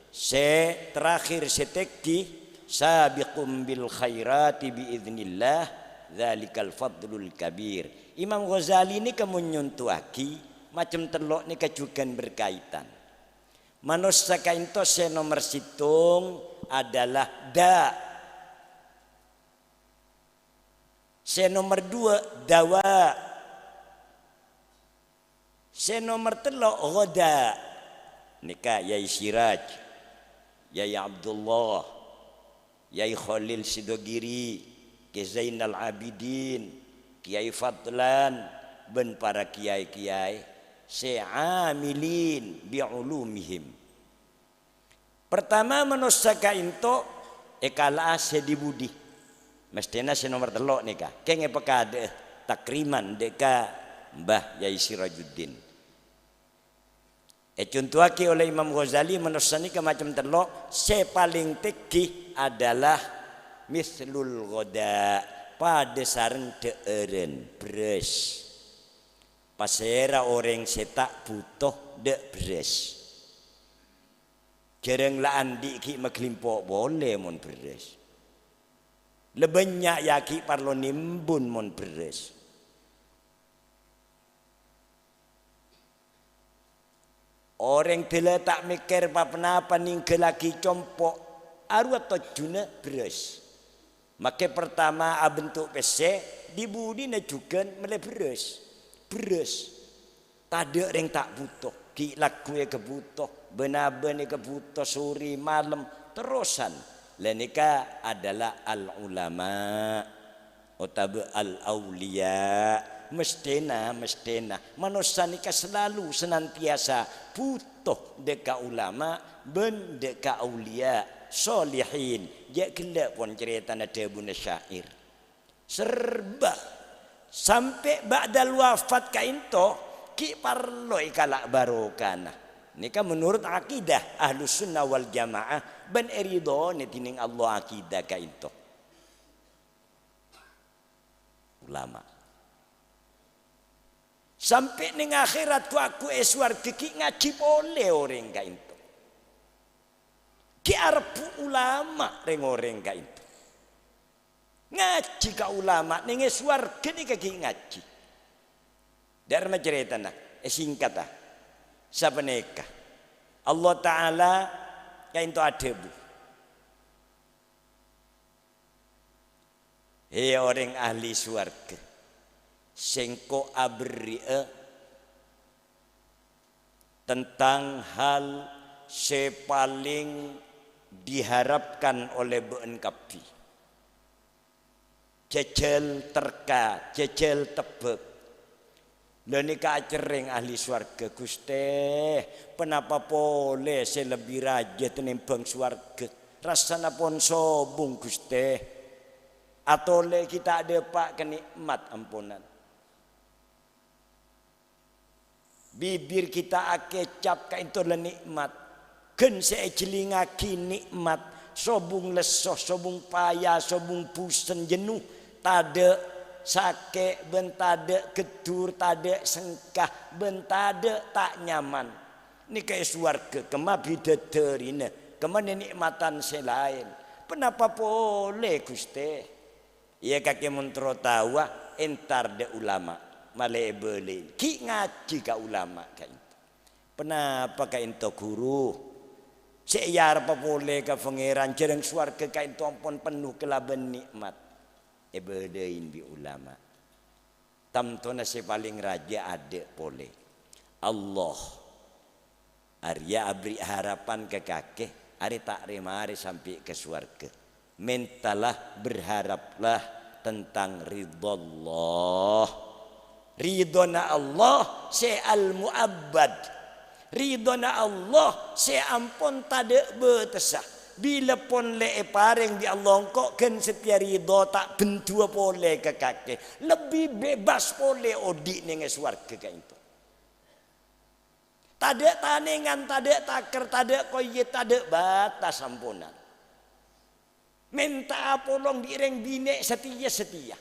Sè terakhir, sè tèngghi, sabiqum bil khairati bi idznillah, dzalikal fadlul kabir. Imam Ghazali nèka mon nyontowaghi, macem tello' nèka jhughân berkaitan. Manossa ka'ènto sè nomer sèttong adalah da'. Sè nomer duwâ', dawa'. Sè nomer tello', ghoda'. Nèka Yai Siraj, Yai Abdullah, Yai Kholil Sidogiri, Kè Zainal Abidin, Kèyaè Fadlan, bân para kèyaè-kèyaè sè amilin bi ulumihim. Pertama, manossa ka'ènto èkala'a sè dhi-budhi. Mesthèna sè nomer tello' nèka. Kèng èpakadâ'â takriman dâ' ka Mbah Yai Sirajuddin. Ècontowaghi olè Imam Ghazali, manossa nèka macem tello', sè palèng tèngghi adalah mitslul ghoda', padâ sareng dhâ'ârân, bherrâs. Pasèra orèng sè ta' bhuto dâ' bherrâs? Jhârâng la andi' ghi' maghâlimpo' polè mon bherrâs. La bânnya' ya ghi' parlo nèmbun mon bherrâs. Orèng dâlâ ta' mèkkèr pa-ponapa nèngghâllaghi compo', arowa tojjhuna bherrâs. Makè pertama abentuk pèssè, dhi-budhina jhughân mellè bherrâs. Bherrâs. Tadâ' rèng ta' bhuto, ghi' lagghu èkabhuto, bân-abân èkabhuto, sore malem, terrosan. La nèka adalah al-ulama otabâ al-auliya. Mesthèna, mesthèna manossa nèka salalu senantiasa bhuto dâ' ka ulama bân dâ' ka auliya, sholihin. Jhâ' ghellâ' pon carètana dhâbuna syair. Serba. Sampè' ba'dal wafat ka'ènto, ghi' parlo èkala' barokana. Nèka menurut akidah Ahlus Sunnah wal Jamaah, bân èridhonè dhinèng Allah akidah ka'ènto. Ulama. Sampè' neng akhèrat, ghu-, ghu è sowarghâ ghi' ngajhi polè orèng ka'ènto. Ghi' arebbhu ulama rèng-orèng ka'ènto. Ngajhi ka ulama, neng è sowarghâ nèka ghi' ngajhi. Dâ' remma carètana, èsèngkaddhâ. Sapanèka. Allah Ta'ala ka'ènto adhâbu, "Hè orèng ahli sowarghâ, Sèngko' aberri'â tentang hal sè palèng diharapkan olè bâ'na kabbhi." Jhâjhâl terka, jhâjhâl tebbhâk. La nèka acerrèng ahli sowarghâ, "Ghustè, ponapa polè sè lebbi rajâ tanèmbhâng sowarghâ? Rassana pon sobung, Ghustè. Atolè ghi' ta' dâpa' ka nè'mat amponan. Bibir ghi' ta' akècap ka'ènto la nè'mat. Ghân sè èjhellingngaghi nè'mat, sobung lesso, sobung paya, sobung bhusen, jennu, tadâ' sakè' bân tadâ' gheddur, tadâ' sengka, bân tadâ' ta' nyaman. Nèka è sowarghâ, kemma bidadârina, kemma nè'matan sè laèn. Ponapa polè, Ghustè?" Iyâ, kakè mon terro taowa, èntar dâ' ulama, malè èbâlâi. Ghi' ngajhi ka ulama ka'ènto. Ponapa ka'ènto ghuru? Sè èareppa polè ka Pangèran, jhârâng sowarghâ ka'ènto ampon penno kalabân nè'mat. Èbâlâi bi' ulama. Tanto sè palèng rajâ adâ' polè. Allah. Arèya aberri' harapan ka kakè, arè ta' rè-marè sampè' ka sowarghâ. Mentalah, berharaplah tentang ridho Allah. Ridhona Allah sè al-mu'abbad. Ridhona Allah sè ampon tadâ' bâtessa. Bilâ pon lè èparèng bi' Allah engko' ghân satèya ridho ta' bhendhuwâ polè ka kakè. Lebbi bebas polè odi' neng è sowarghâ ka'ènto. Tadâ' tanèngan, tadâ' takèr, tadâ' koyit, tadâ' bâtas amponan. Mènta'a polong bi' rèng binè' satèya-satèya.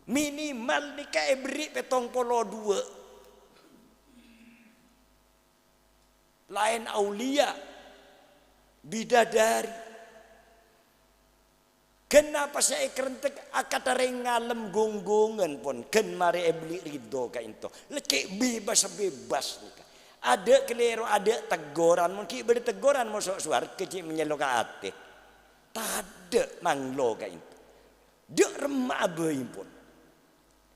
Minimal nèka èberri' pèttong polo duwâ'. Laèn auliya, bidadari. Ghân apa sè èkarèntek akadhi rèng ngalem gong-gongan pon, ghân marè èbelli' ridho ka'ènto. Lè cè' bebas-bebas nèka. Adâ' kalèro, adâ' teggoran, mon ghi' bâdâ teggoran moso' sowarghâ cè' manyèllo ka atè. Tadâ' manglo ka'ènto. Dâ' remma'a bhâi pon.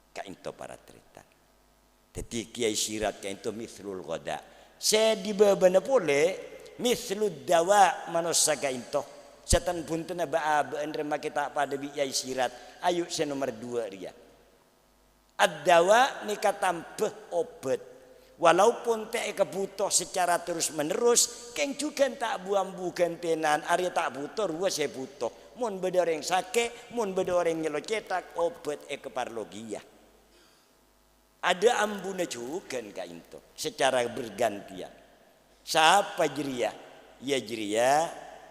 Ka'ènto para tarètan. Dhâddhi Kèyaè Sirat ka'ènto mitslul ghadha'. Sè è bâbâna polè, mitslud dawa' manossa ka'ènto. Sè tan-bhuntenna bâ'-abâ'ân rèng makè ta' padâ bi' Kèyaè Sirat. Ayo sè nomer duwâ' rèya. Ad-dawa' nèka tambhâ obhât. Walaupun ta' èkabhuto secara terus-menerus, kèng jhughân ta' bu-ambu ghântènan, arèya ta' bhuto, rowa sè bhuto. Mon bâdâ orèng sakè', mon bâdâ orèng nyèllo cètak, obhât èkaparlo kèya. Adâ' ambuna jhughân ka'ènto, secara bergantian. Sapa jârèya? Iyâ jârèya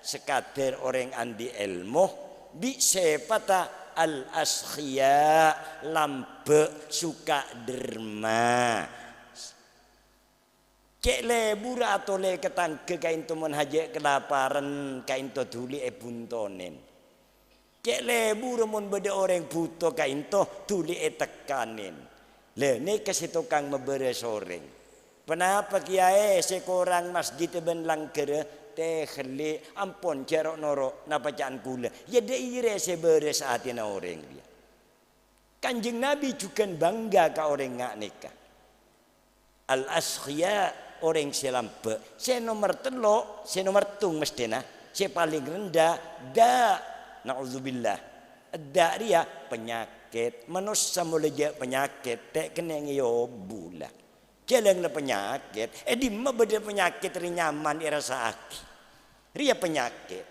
sakadâr orèng andi' èlmo, bi' sèpatta al-askhiya, lambâ', suka derma. Cè' lebur atolè ka tangghâ ka'ènto mon hajâ' kalaparan ka'ènto dhuli èbuntonèn. Cè' lebur mon bâdâ orèng bhuto ka'ènto dhuli ètekkanèn. Lha, nèka sè tokang mabârâs orèng. Ponapa kèyaè sè korang masjid bân langghârrâ? Tèghellè', ampon jhâ' ro'-noro' napa ca'an kaulâ. Iyâ dâ' iyâ rè sè bârâs atèna orèng rèya. Kanjeng Nabi jhughân bangga ka orèng nga' nèka. Al-askhiya, orèng sè lambâ'. Sè nomer tello', sè nomer ttung mesthèna, sè palèng rendha, dâ'. Na'udzubillah. Dâ' rèya panyakèt. Manossa molaè jhâ' panyakèt, ta' kennèng èobu la. Jhâlâng la panyakèt. È dimma bâdâ panyakèt rè nyaman èrassaaghi. Rèya panyakèt.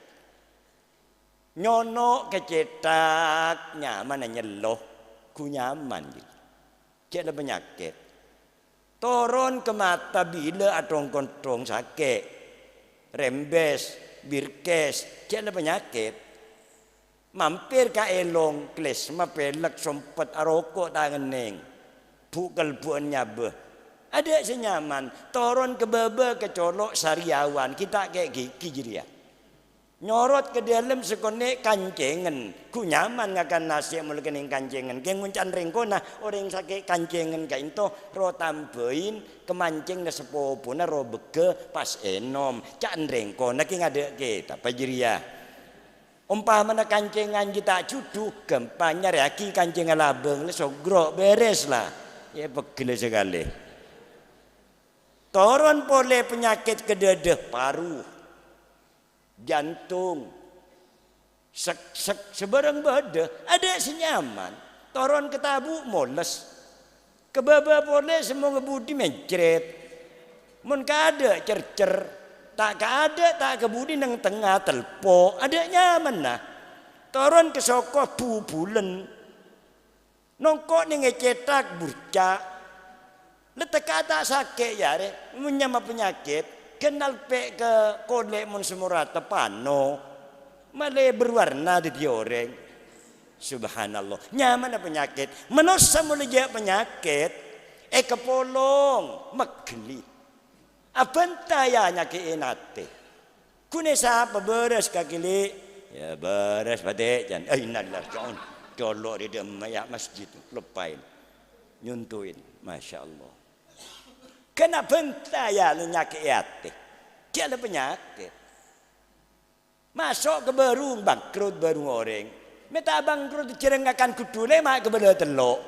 Nyono' ka cètak, nyamana nyèllo, ghu nyaman, jârèya. Jhâ' la panyakèt. Toron ka mata bilâ athong-konthong sakè', rembes, birkes, jhâ' la panyakèt. Mampèr ka èlong, klesma, pèlek, sompet, aroko' ta' ngennèng, bu'-kelbu'ân nyabâ. Adâ' sè nyaman, toron ka bâbâ, ka colo', sariawan, ghi' ta' kè' ghighi jârèya. Nyorot ka dâlem sakonè' kancèngan. Ghu nyaman ngakan nasè' molaè kennèng kancèngan. Kèng mon ca'an rèng kona, orèng sakè' kancèngan ka'ènto, ro tambâi, kamancèngnga sapopona ro bâgghâ pas ènom. Ca'an rèng kona kèng adâ' kètabbhâ jârèya. Ompamana kancèngan jiyâ ta' jhudhu, ghâmpang nyarèyaghi kancèngan labâng, la sogro', bèrès la. Iyâ, pegghellâ sakalè. Toron polè panyakèt ka dâdâ, paru. Jantung, sek-sek, sabârâng bâdâ, adâ' sè nyaman. Toron ka tabu', moles. Ka bâbâ polè sè mon ka budi mèncrèt. Mon kaadâ', cercer. Ta' kaadâ', ta' ka budi neng tengnga, telpo'. Adâ' nyamanna. Toron ka soko, bubulen. Nongko' neng è cètak, burca'. La tekka' ta' sakè' iyâ rè, mon nyama panyakèt, ghân alpè' ka kolè' mon sè morata pano, malè berwarna dhâddhi orèng. Subhanallah, nyamana panyakèt. Manossa molaè jhâ' panyakèt, èkapolong, mèghellè. Abânta iyâ nyakè'è atè. Ghun èsapa bârâs kakèlè'? Iyâ bârâs patè', can. Eh, innalillahi raji'un. Colo' ri dâmma iyâ masjid, loppaèn. Nyontoèn. Masya Allah. Ghân abânta iyâ nyakè'è atè. Jhâ' la panyakèt. Maso' ka bârung, bangkrut bârung orèng. Mè' ta' bangkrut jhârâng ngakan ghudhu lèma' kabâlâ tello'.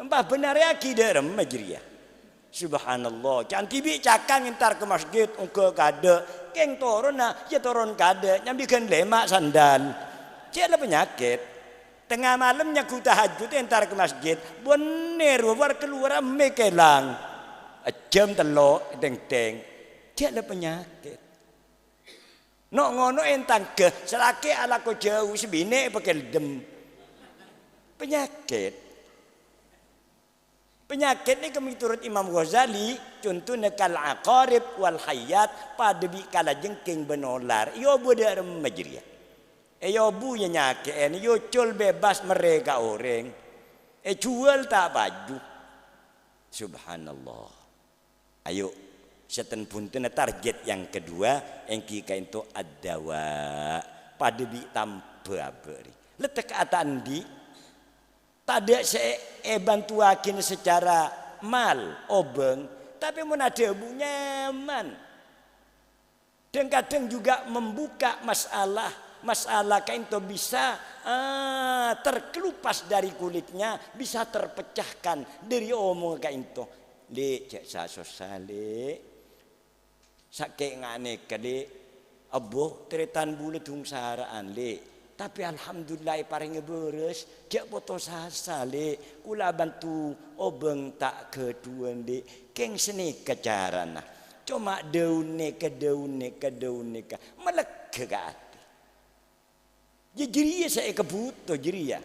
Empa' bhennarraghi dâ' remma jârèya. Subhanallah, can dhibi' cakang entar ka masjid, ongghâ kaadâ'. Kèng toronna, iyâ toron kaadâ', nyambi ghân lèma' sandal. Jhâ' la panyakèt. Tengnga malem nyagu tahajjud entar ka masjid, bhunèr wâr-kalowar mè' kèlang. Jam tello' teng-teng. Jhâ' la panyakèt. No'-ngono' è tangghâ, sè lakè' alako jhâu, sè binè' èpakèldem. Panyakèt. Panyakèt nèka miturut Imam Ghazali, contona kal aqarib wal hayyat, padâ bi' kalajengking bân olar. Iyâ bâdâ remma jârèya. Èobu ya nyakè'è, èyocol bebas merrè ka orèng. Èjhuwâl ta' paju. Subhanallah. Ayo, sèten-bhuntenna target yang kedua, èngghi kaènto ad-dawa. Padâ bi' tambhâ abâ' rè. Lettek ata' andi'. Tadâ' sè èbhântowaghina secara mal, obâng, tapè mon adhâbu nyaman. Dhâng-kadhâng juga membuka masalah, masalah kaènto bisa, ah, terkelupas dari kulitnya, bisa terpecahkan dari omongan kaènto. Lè', jhâ' sa-sossa, Lè'. Sakè' nganèka, Lè'. Abbo, tarètan bulâ dhungsara'an, Lè'. Tapè alhamdulillah èparèngè bârâs, jhâ' potos asa, Lè'. Kaulâ abhânto obâng ta' ghâdhuwân, Lè'. Kèng sanèka carana. Coma dâun nèka, dâun nèka, dâun nèka. Malega ka atè. Ya, jârèya sè èkabhuto, jârèya.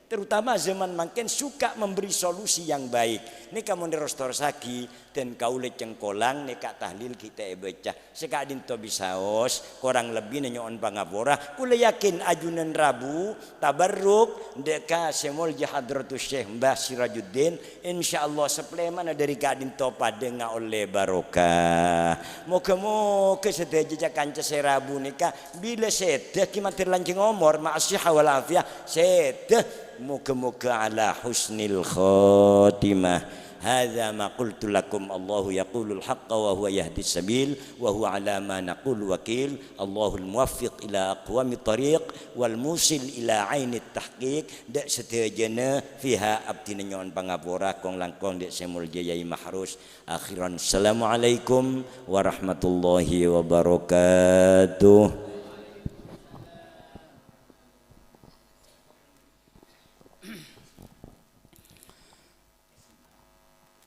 Terutama zaman mangkèn suka memberi solusi yang baik. Nèka mon èros-terrossaghi, dân kaulâ cengkolang nèka tahlil ghi' ta' èbâca. Sè ka'dinto bisaos, korang lebbina nyo'on pangapora. Kaulâ yakin ajunan rabu, tabarruk, dâ' ka sè molja Hadratus Syekh Mbah Sirajuddin, Insyaallah, saplemana dhâri ka'dinto padâ ngaollè barokah. Moghâ-moghâ sadhâjâ ca-kanca sè rabu nèka bilâ sèdhâ ghi' mator lanjhâng omor, ma'as sihha wal afiyah, sèdhâ. Moghâ-moghâ ala husnil khotimah. Hadza ma qultu lakum, Allahu yaqulul haqqa wa huwa yahdis sabil, wa huwa ala ma naqulu wakil. Allahul muwaffiq ila aqwamit thariq, wal musil ila ainit tahqiq. Dâ' sadhâjâna fiha abdhina nyo'on pangapora kong-langkong dâ' sè molja Yai Mahrus. Akhiran, assalamualaikum warahmatullahi wabarakatuh.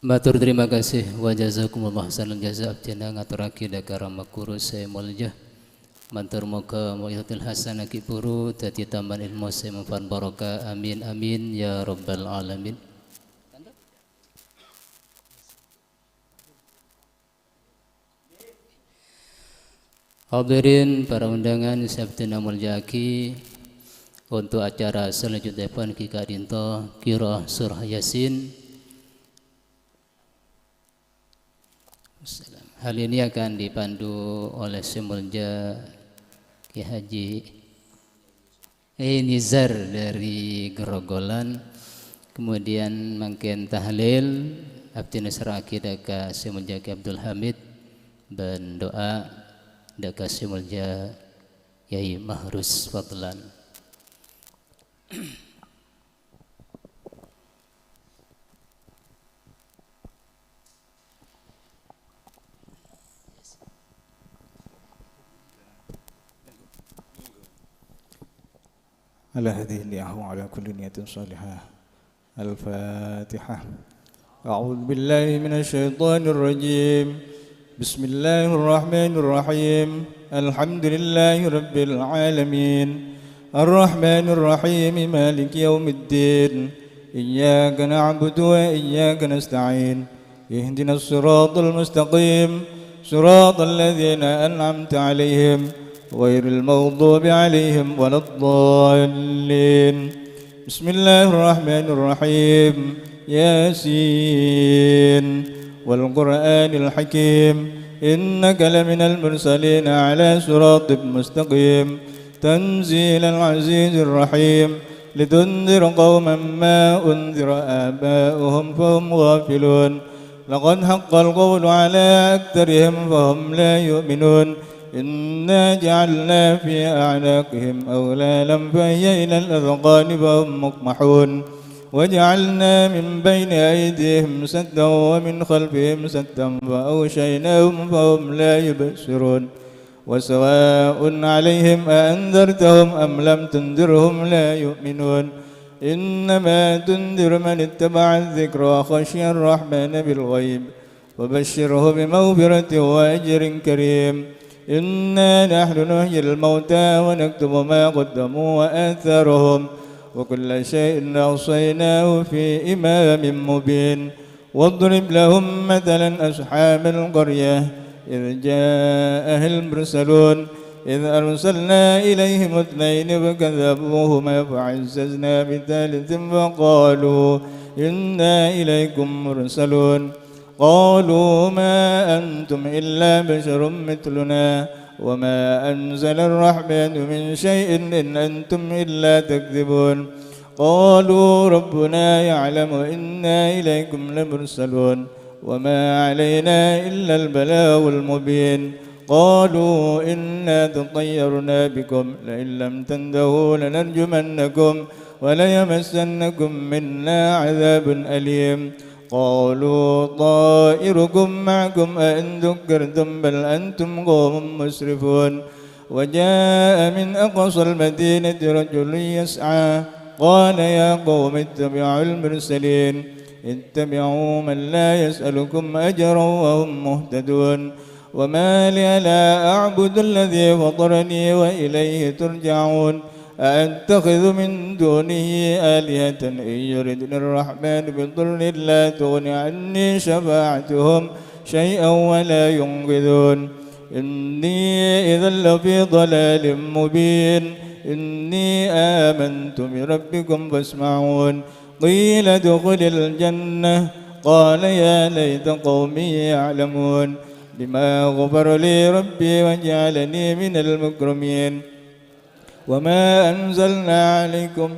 Mator tarèma kasè wa jazakumullah ahsanal jaza, abdhina ngatorraghi dâ' ka rama ghuru sè molja. Mator moghâ mau'izatul hasanah ghi' bhuru dhâddhi tamban èlmo sè manfaat barokah. Amin, amin, ya rabbal alamin. Hadirin para undangan sè abdhina molja'aghi, untuk acara selanjutnya pun ghi ka'dinto qiraah surah Yasin. Hal ini akan dipandu oleh Sè Molja Kiai Haji Nizar dari Grogolan. Kemudian mangkèn tahlil, abdhina serra'aghi dâ' ka Sè Molja Kiai Abdul Hamid, bân doa dâ' ka Sè Molja Kiai Mahrus Fadlan. على هذه النية وعلى كل نية صالحة. الفاتحة. أعوذ بالله من الشيطان الرجيم. بسم الله الرحمن الرحيم. الحمد لله رب العالمين. الرحمن الرحيم. مالك يوم الدين. إياك نعبد وإياك نستعين. اهدنا الصراط المستقيم، صراط الذين أنعمت عليهم، غير المغضوب عليهم ولا الضالين. بسم الله الرحمن الرحيم. ياسين. والقرآن الحكيم. إنك لمن المرسلين على صراط مستقيم. تنزيل العزيز الرحيم. لتنذر قوما ما أنذر آباؤهم فهم غافلون. لقد حق القول على أكثرهم فهم لا يؤمنون. إنا جعلنا في أعناقهم أغلالا فهي إلى الأذقان فهم مقمحون. وجعلنا من بين أيديهم سدا ومن خلفهم سدا فأغشيناهم فهم لا يبصرون. وسواء عليهم أأنذرتهم أم لم تنذرهم لا يؤمنون. إنما تنذر من اتبع الذكر وخشي الرحمن بالغيب. فبشره بمغفرة وأجر كريم. إنا نحن نحيي الموتى ونكتب ما قدموا وآثارهم وكل شيء أحصيناه في إمام مبين. واضرب لهم مثلا أصحاب القرية إذ جاءها المرسلون. إذ أرسلنا إليهم اثنين فكذبوهما فعززنا بثالث فقالوا إنا إليكم مرسلون. قالوا ما أنتم إلا بشر مثلنا وما أنزل الرحمن من شيء إن أنتم إلا تكذبون. قالوا ربنا يعلم إنا إليكم لمرسلون وما علينا إلا البلاغ المبين. قالوا إنا تطيرنا بكم لئن لم تنتهوا لنرجمنكم وليمسنكم منا عذاب أليم. قالوا طائركم معكم أئن ذكرتم بل أنتم قوم مسرفون. وجاء من أقصى المدينة رجل يسعى قال يا قوم اتبعوا المرسلين اتبعوا من لا يسألكم أجرا وهم مهتدون. وما لي لا أعبد الذي فطرني وإليه ترجعون. أأتخذ من دونه آلهة إن يردن الرحمن بضر لا تغن عني شفاعتهم شيئا ولا ينقذون. إني إذا لفي ضلال مبين. إني آمنت بربكم فاسمعون. قيل ادخل الجنة. قال يا ليت قومي يعلمون. بما غفر لي ربي وجعلني من المكرمين. وما أنزلنا عليكم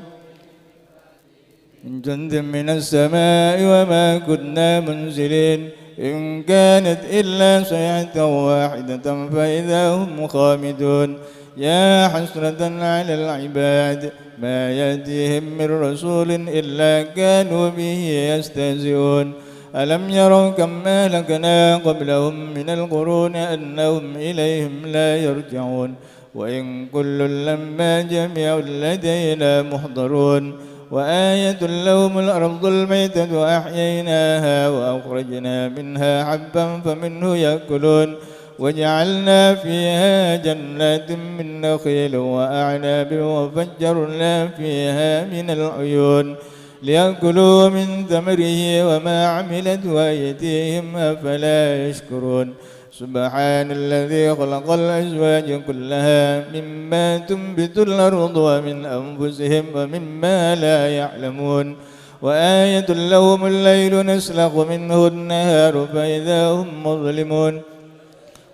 من جند من السماء وما كنا منزلين. إن كانت إلا صيحة واحدة فإذا هم خامدون. يا حسرة على العباد ما يأتيهم من رسول إلا كانوا به يستهزئون. ألم يروا كم أهلكنا قبلهم من القرون أنهم إليهم لا يرجعون. وإن كل لما جميع لدينا محضرون. وآية لهم الأرض الميتة أحييناها وأخرجنا منها حبا فمنه يأكلون. وجعلنا فيها جنات من نخيل وأعناب وفجرنا فيها من العيون ليأكلوا من ثمره وما عملته أيديهم أفلا يشكرون. سبحان الذي خلق الأزواج كلها مما تنبت الأرض ومن أنفسهم ومما لا يعلمون. وآية لهم الليل نسلخ منه النهار فإذا هم مظلمون.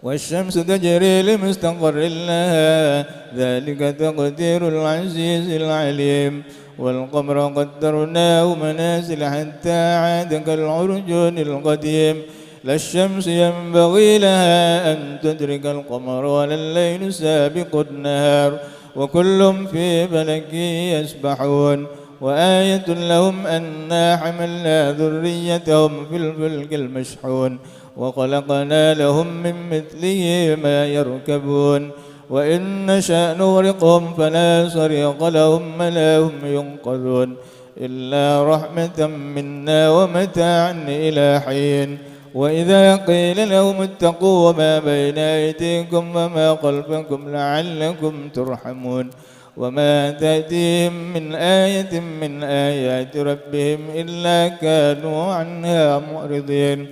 والشمس تجري لمستقر لها ذلك تقدير العزيز العليم. والقمر قدرناه منازل حتى عاد كالعرجون القديم. لا الشمس ينبغي لها أن تدرك القمر ولا الليل سابق النهار وكل في فلك يسبحون. وآية لهم أنا حملنا ذريتهم في الفلك المشحون وخلقنا لهم من مثله ما يركبون وإن نشأ نغرقهم فلا صريخ لهم ولا هم ينقذون. إلا رحمة منا ومتاعا إلى حين. وإذا قيل لهم اتقوا ما بين أيديكم وما خلفكم لعلكم ترحمون. وما تأتيهم من آية من آيات ربهم إلا كانوا عنها معرضين.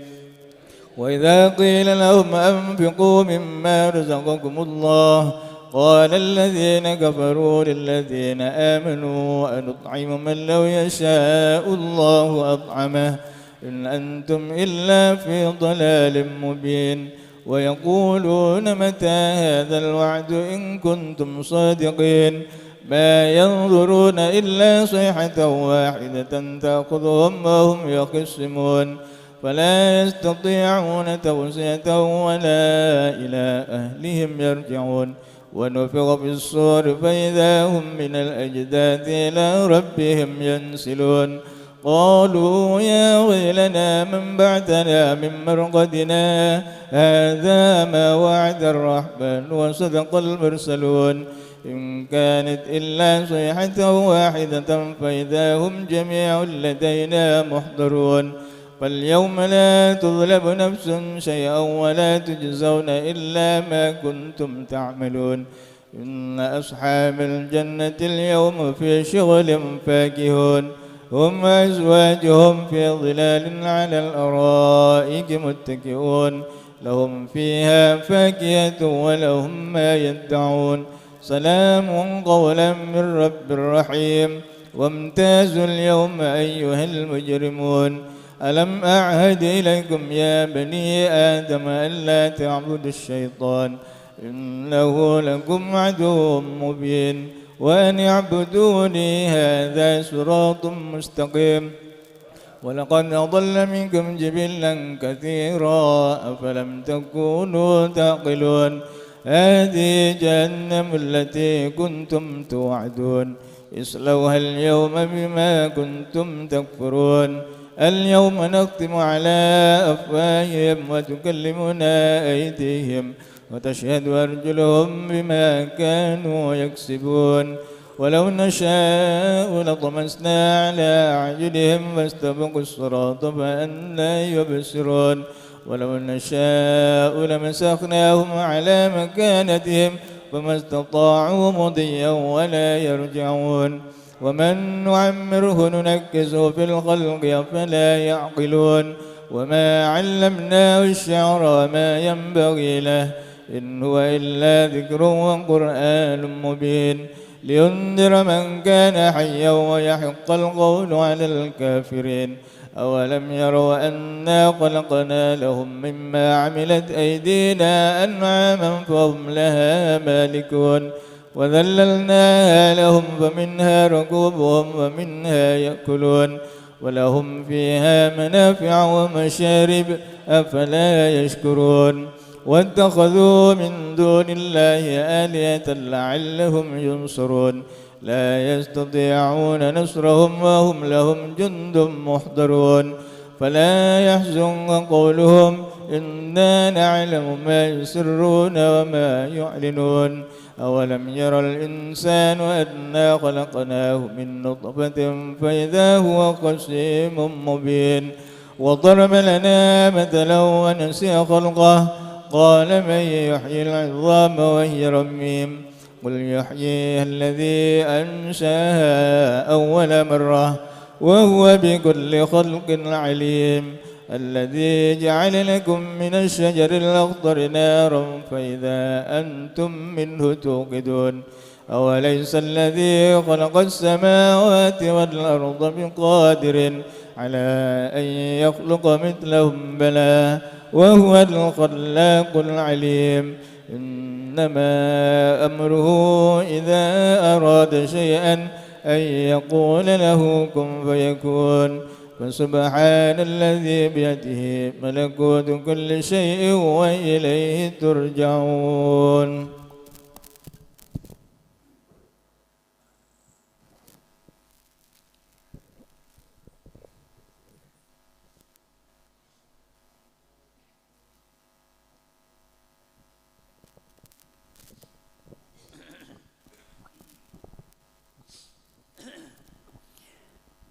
وإذا قيل لهم أنفقوا مما رزقكم الله قال الذين كفروا للذين آمنوا أنطعم من لو يشاء الله أطعمه إن أنتم إلا في ضلال مبين. ويقولون متى هذا الوعد إن كنتم صادقين. ما ينظرون إلا صيحة واحدة تأخذهم وهم يخصمون. فلا يستطيعون توصية ولا إلى أهلهم يرجعون. ونفخ في الصور فإذا هم من الأجداث إلى ربهم ينسلون. قالوا يا ويلنا من بعثنا من مرقدنا هذا ما وعد الرحمن وصدق المرسلون. إن كانت إلا صيحة واحدة فإذا هم جميع لدينا محضرون. فاليوم لا تظلم نفس شيئا ولا تجزون إلا ما كنتم تعملون. إن أصحاب الجنة اليوم في شغل فاكهون. هم وأزواجهم في ظلال على الأرائك متكئون. لهم فيها فاكهة ولهم ما يدعون. سلام قولا من رب رحيم. وامتازوا اليوم أيها المجرمون. ألم أعهد إليكم يا بني آدم ألا تعبدوا الشيطان إنه لكم عدو مبين. وأن اعبدوني هذا صراط مستقيم. ولقد أضل منكم جبلا كثيرا أفلم تكونوا تعقلون. هذه جهنم التي كنتم توعدون. اصلوها اليوم بما كنتم تكفرون. اليوم نختم على أفواههم وتكلمنا أيديهم وتشهد أرجلهم بما كانوا يكسبون. ولو نشاء لطمسنا على أعينهم فاستبقوا الصراط فأنى يبصرون. ولو نشاء لمسخناهم على مكانتهم فما استطاعوا مضيا ولا يرجعون. ومن نعمره ننكسه في الخلق أفلا يعقلون. وما علمناه الشعر وما ينبغي له إن هو إلا ذكر وقرآن مبين. لينذر من كان حيا ويحق القول على الكافرين. أولم يروا أنا خلقنا لهم مما عملت أيدينا أنعاما فهم لها مالكون. وذللناها لهم فمنها ركوبهم ومنها يأكلون. ولهم فيها منافع ومشارب. أفلا يشكرون. واتخذوا من دون الله آلهة لعلهم ينصرون. لا يستطيعون نصرهم وهم لهم جند محضرون. فلا يحزنك قولهم. إنا نعلم ما يسرون وما يعلنون. أولم ير الإنسان أنا خلقناه من نطفة فإذا هو خصيم مبين. وضرب لنا مثلا ونسي خلقه. قال من يحيي العظام وهي رميم. قل يحييها الذي أنشأها أول مرة وهو بكل خلق عليم. الذي جعل لكم من الشجر الأخضر نارا فإذا أنتم منه توقدون. أوليس الذي خلق السماوات والأرض بقادر على أن يخلق مثلهم؟ بلى وهو الخلاق العليم. إنما أمره إذا أراد شيئا أن يقول له كن فيكون. فسبحان الذي بيده ملكوت كل شيء وإليه ترجعون.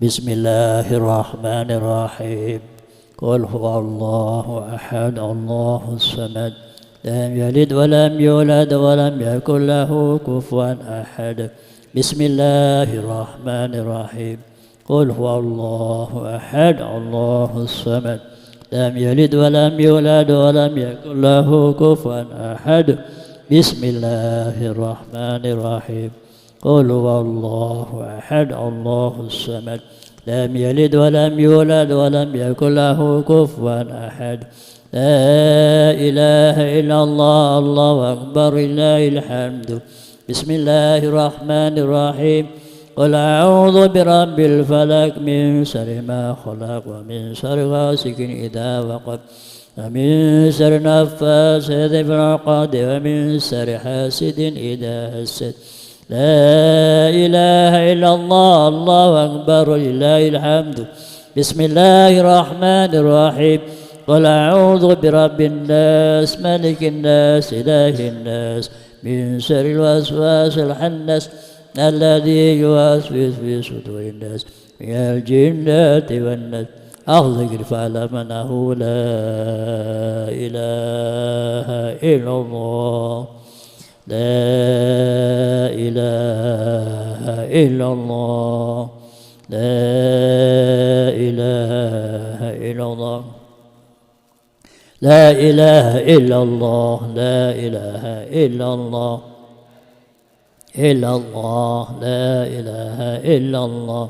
بسم الله الرحمن الرحيم. قل هو الله أحد، الله الصمد، لم يلد ولم يولد ولم يكن له كفوا أحد. بسم الله الرحمن الرحيم. قل هو الله أحد، الله الصمد، لم يلد ولم يولد ولم يكن له كفوا أحد. بسم الله الرحمن الرحيم. قل هو الله أحد، الله الصمد، لم يلد ولم يولد ولم يكن له كفوا أحد. لا إله إلا الله، الله أكبر، لله الحمد. بسم الله الرحمن الرحيم. قل أعوذ برب الفلق، من شر ما خلق، ومن شر غاسق إذا وقب، ومن شر النفاثات في العقد، ومن شر حاسد إذا حسد. لا إله إلا الله، الله أكبر، لله الحمد. بسم الله الرحمن الرحيم. قل أعوذ برب الناس، ملك الناس، إله الناس، من شر الوسواس الخناس، الذي يوسوس في صدور الناس، من الجنة والناس. أو ذكر فاعلم أنه لا إله إلا الله. لا إله إلا الله. لا إله إلا الله. لا إله إلا الله، لا إله إلا الله، إلا الله، لا إله إلا الله،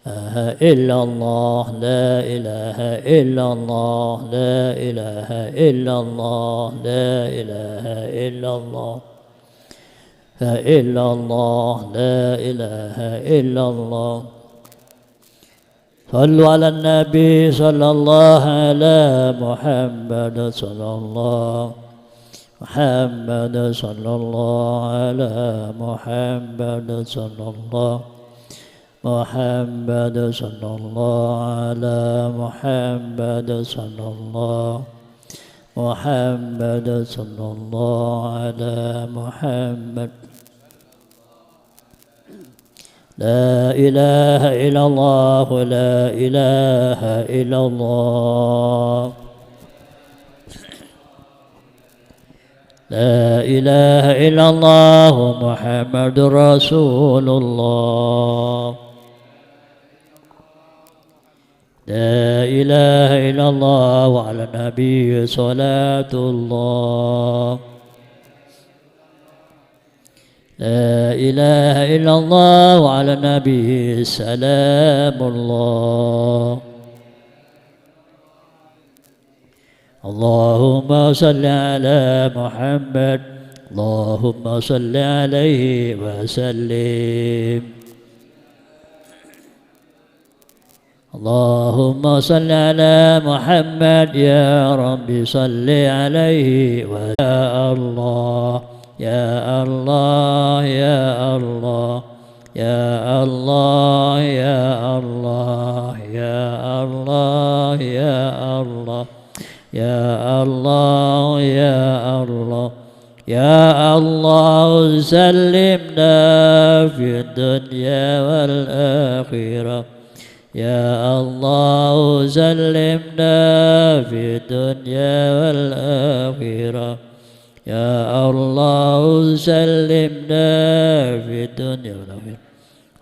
إله إلا الله، لا إله إلا الله، لا إله إلا الله، لا إله إلا الله، لا إله إلا الله، لا إله إلا الله. صلوا على النبي، صلى الله على محمد، صلى الله، محمد، صلى الله على محمد، صلى الله، محمد، صلى الله على محمد، صلى الله، محمد، صلى الله على محمد. لا إله إلا الله، لا إله إلا الله، لا إله إلا الله، محمد رسول الله. لا إله إلا الله، وعلى النبي صلاة الله. لا إله إلا الله، وعلى النبي سلام الله. اللهم صل على محمد، اللهم صل عليه وسلم. اللهم صل على محمد، يا رب صل عليه و-، يا الله، يا الله، يا الله، يا الله، يا الله، يا الله، يا الله، يا الله، يا الله. يا الله سلمنا في الدنيا والآخرة. يا الله سلمنا في الدنيا والآخرة. يا الله سلمنا في الدنيا والآخرة.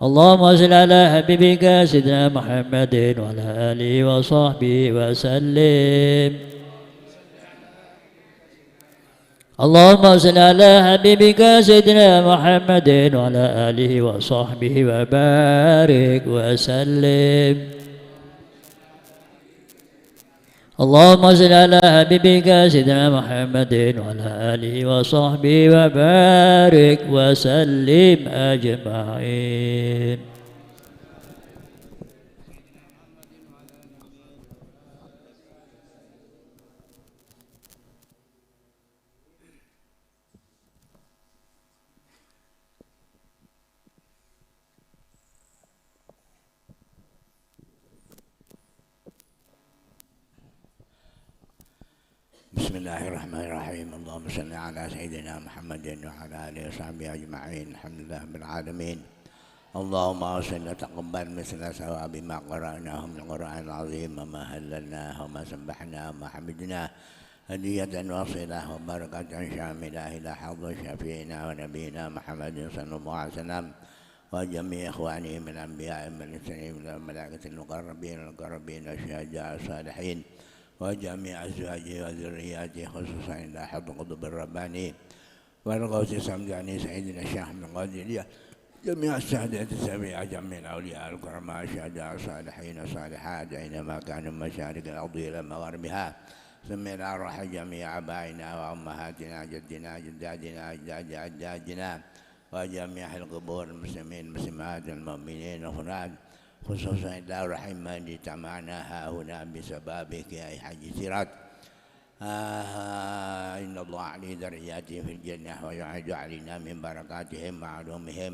اللهم صل على حبيبك سيدنا محمد وعلى آله وصحبه وسلم. اللهم صل على حبيبك سيدنا محمد وعلى آله وصحبه وبارك وسلم. اللهم صل على حبيبك سيدنا محمد وعلى آله وصحبه وبارك وسلم أجمعين. بسم الله الرحمن الرحيم. اللهم صل على سيدنا محمد وعلى آله وصحبه أجمعين. الحمد لله رب العالمين. اللهم أوصلنا وتقبل مثل ثواب ما قرأناه من القرآن العظيم وما هللناه وما سبحناه وما حمدناه هدية واصلة وبركة شاملة إلى حضرة شفيعنا ونبينا محمد صلى الله عليه وسلم وجميع إخوانه من الأنبياء والمرسلين والملائكة المقربين والمقربين والشهداء والصالحين وجميع أزواجه وذرياته، خصوصا إلى حضرة القطب الرباني والغوث السمداني سيدنا الشيخ أحمد القادري، جميع السادات السبيعة، جميع الأولياء الكرماء، الشهداء، الصالحين، الصالحات، أينما كانوا، من مشارق الأرض إلى مغاربها. سمي الأرواح جميع آبائنا وأمهاتنا، جدنا، جداتنا، أجداد أجدادنا، وجميع القبور المسلمين، المسلمات، المؤمنين، المؤمنات، خصوصا إلى رحم من اجتمعنا هاهنا بسببك يا حاج سراج. آه، إن الله علي درجاته في الجنة ويعيد علينا من بركاتهم وعلومهم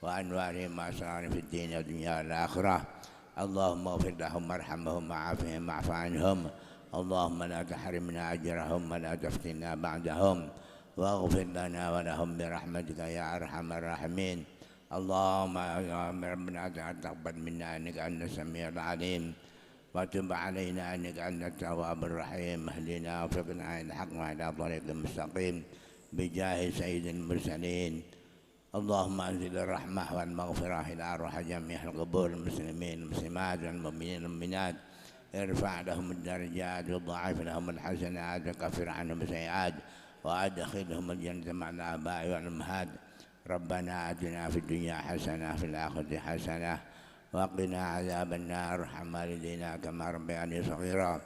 وأنوارهم وأسرارهم في الدين والدنيا والآخرة. اللهم اغفر لهم وارحمهم وعافهم واعف عنهم. اللهم لا تحرمنا أجرهم ولا تفتنا بعدهم. واغفر لنا ولهم برحمتك يا أرحم الراحمين. اللهم يا ربنا تقبل منا إنك أنت السميع العليم. وتب علينا إنك أنت التواب الرحيم. اهدنا ووفقنا إلى الحق وإلى طريق مستقيم بجاه سيد المرسلين. اللهم أنزل الرحمة والمغفرة إلى أرواح جميع القبور المسلمين المسلمات والمؤمنين المؤمنات ارفع لهم الدرجات وضاعف لهم الحسنات وكفر عنهم السيئات وأدخلهم الجنة مع الآباء والأمهات. ربنا آتنا في الدنيا حسنة وفي الآخرة حسنة وقنا عذاب النار. ارحم والدينا كما ربياني صغيرا.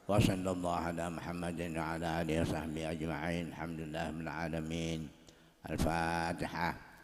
وصلى الله على محمد وعلى آله وصحبه أجمعين. الحمد لله رب العالمين. الفاتحة.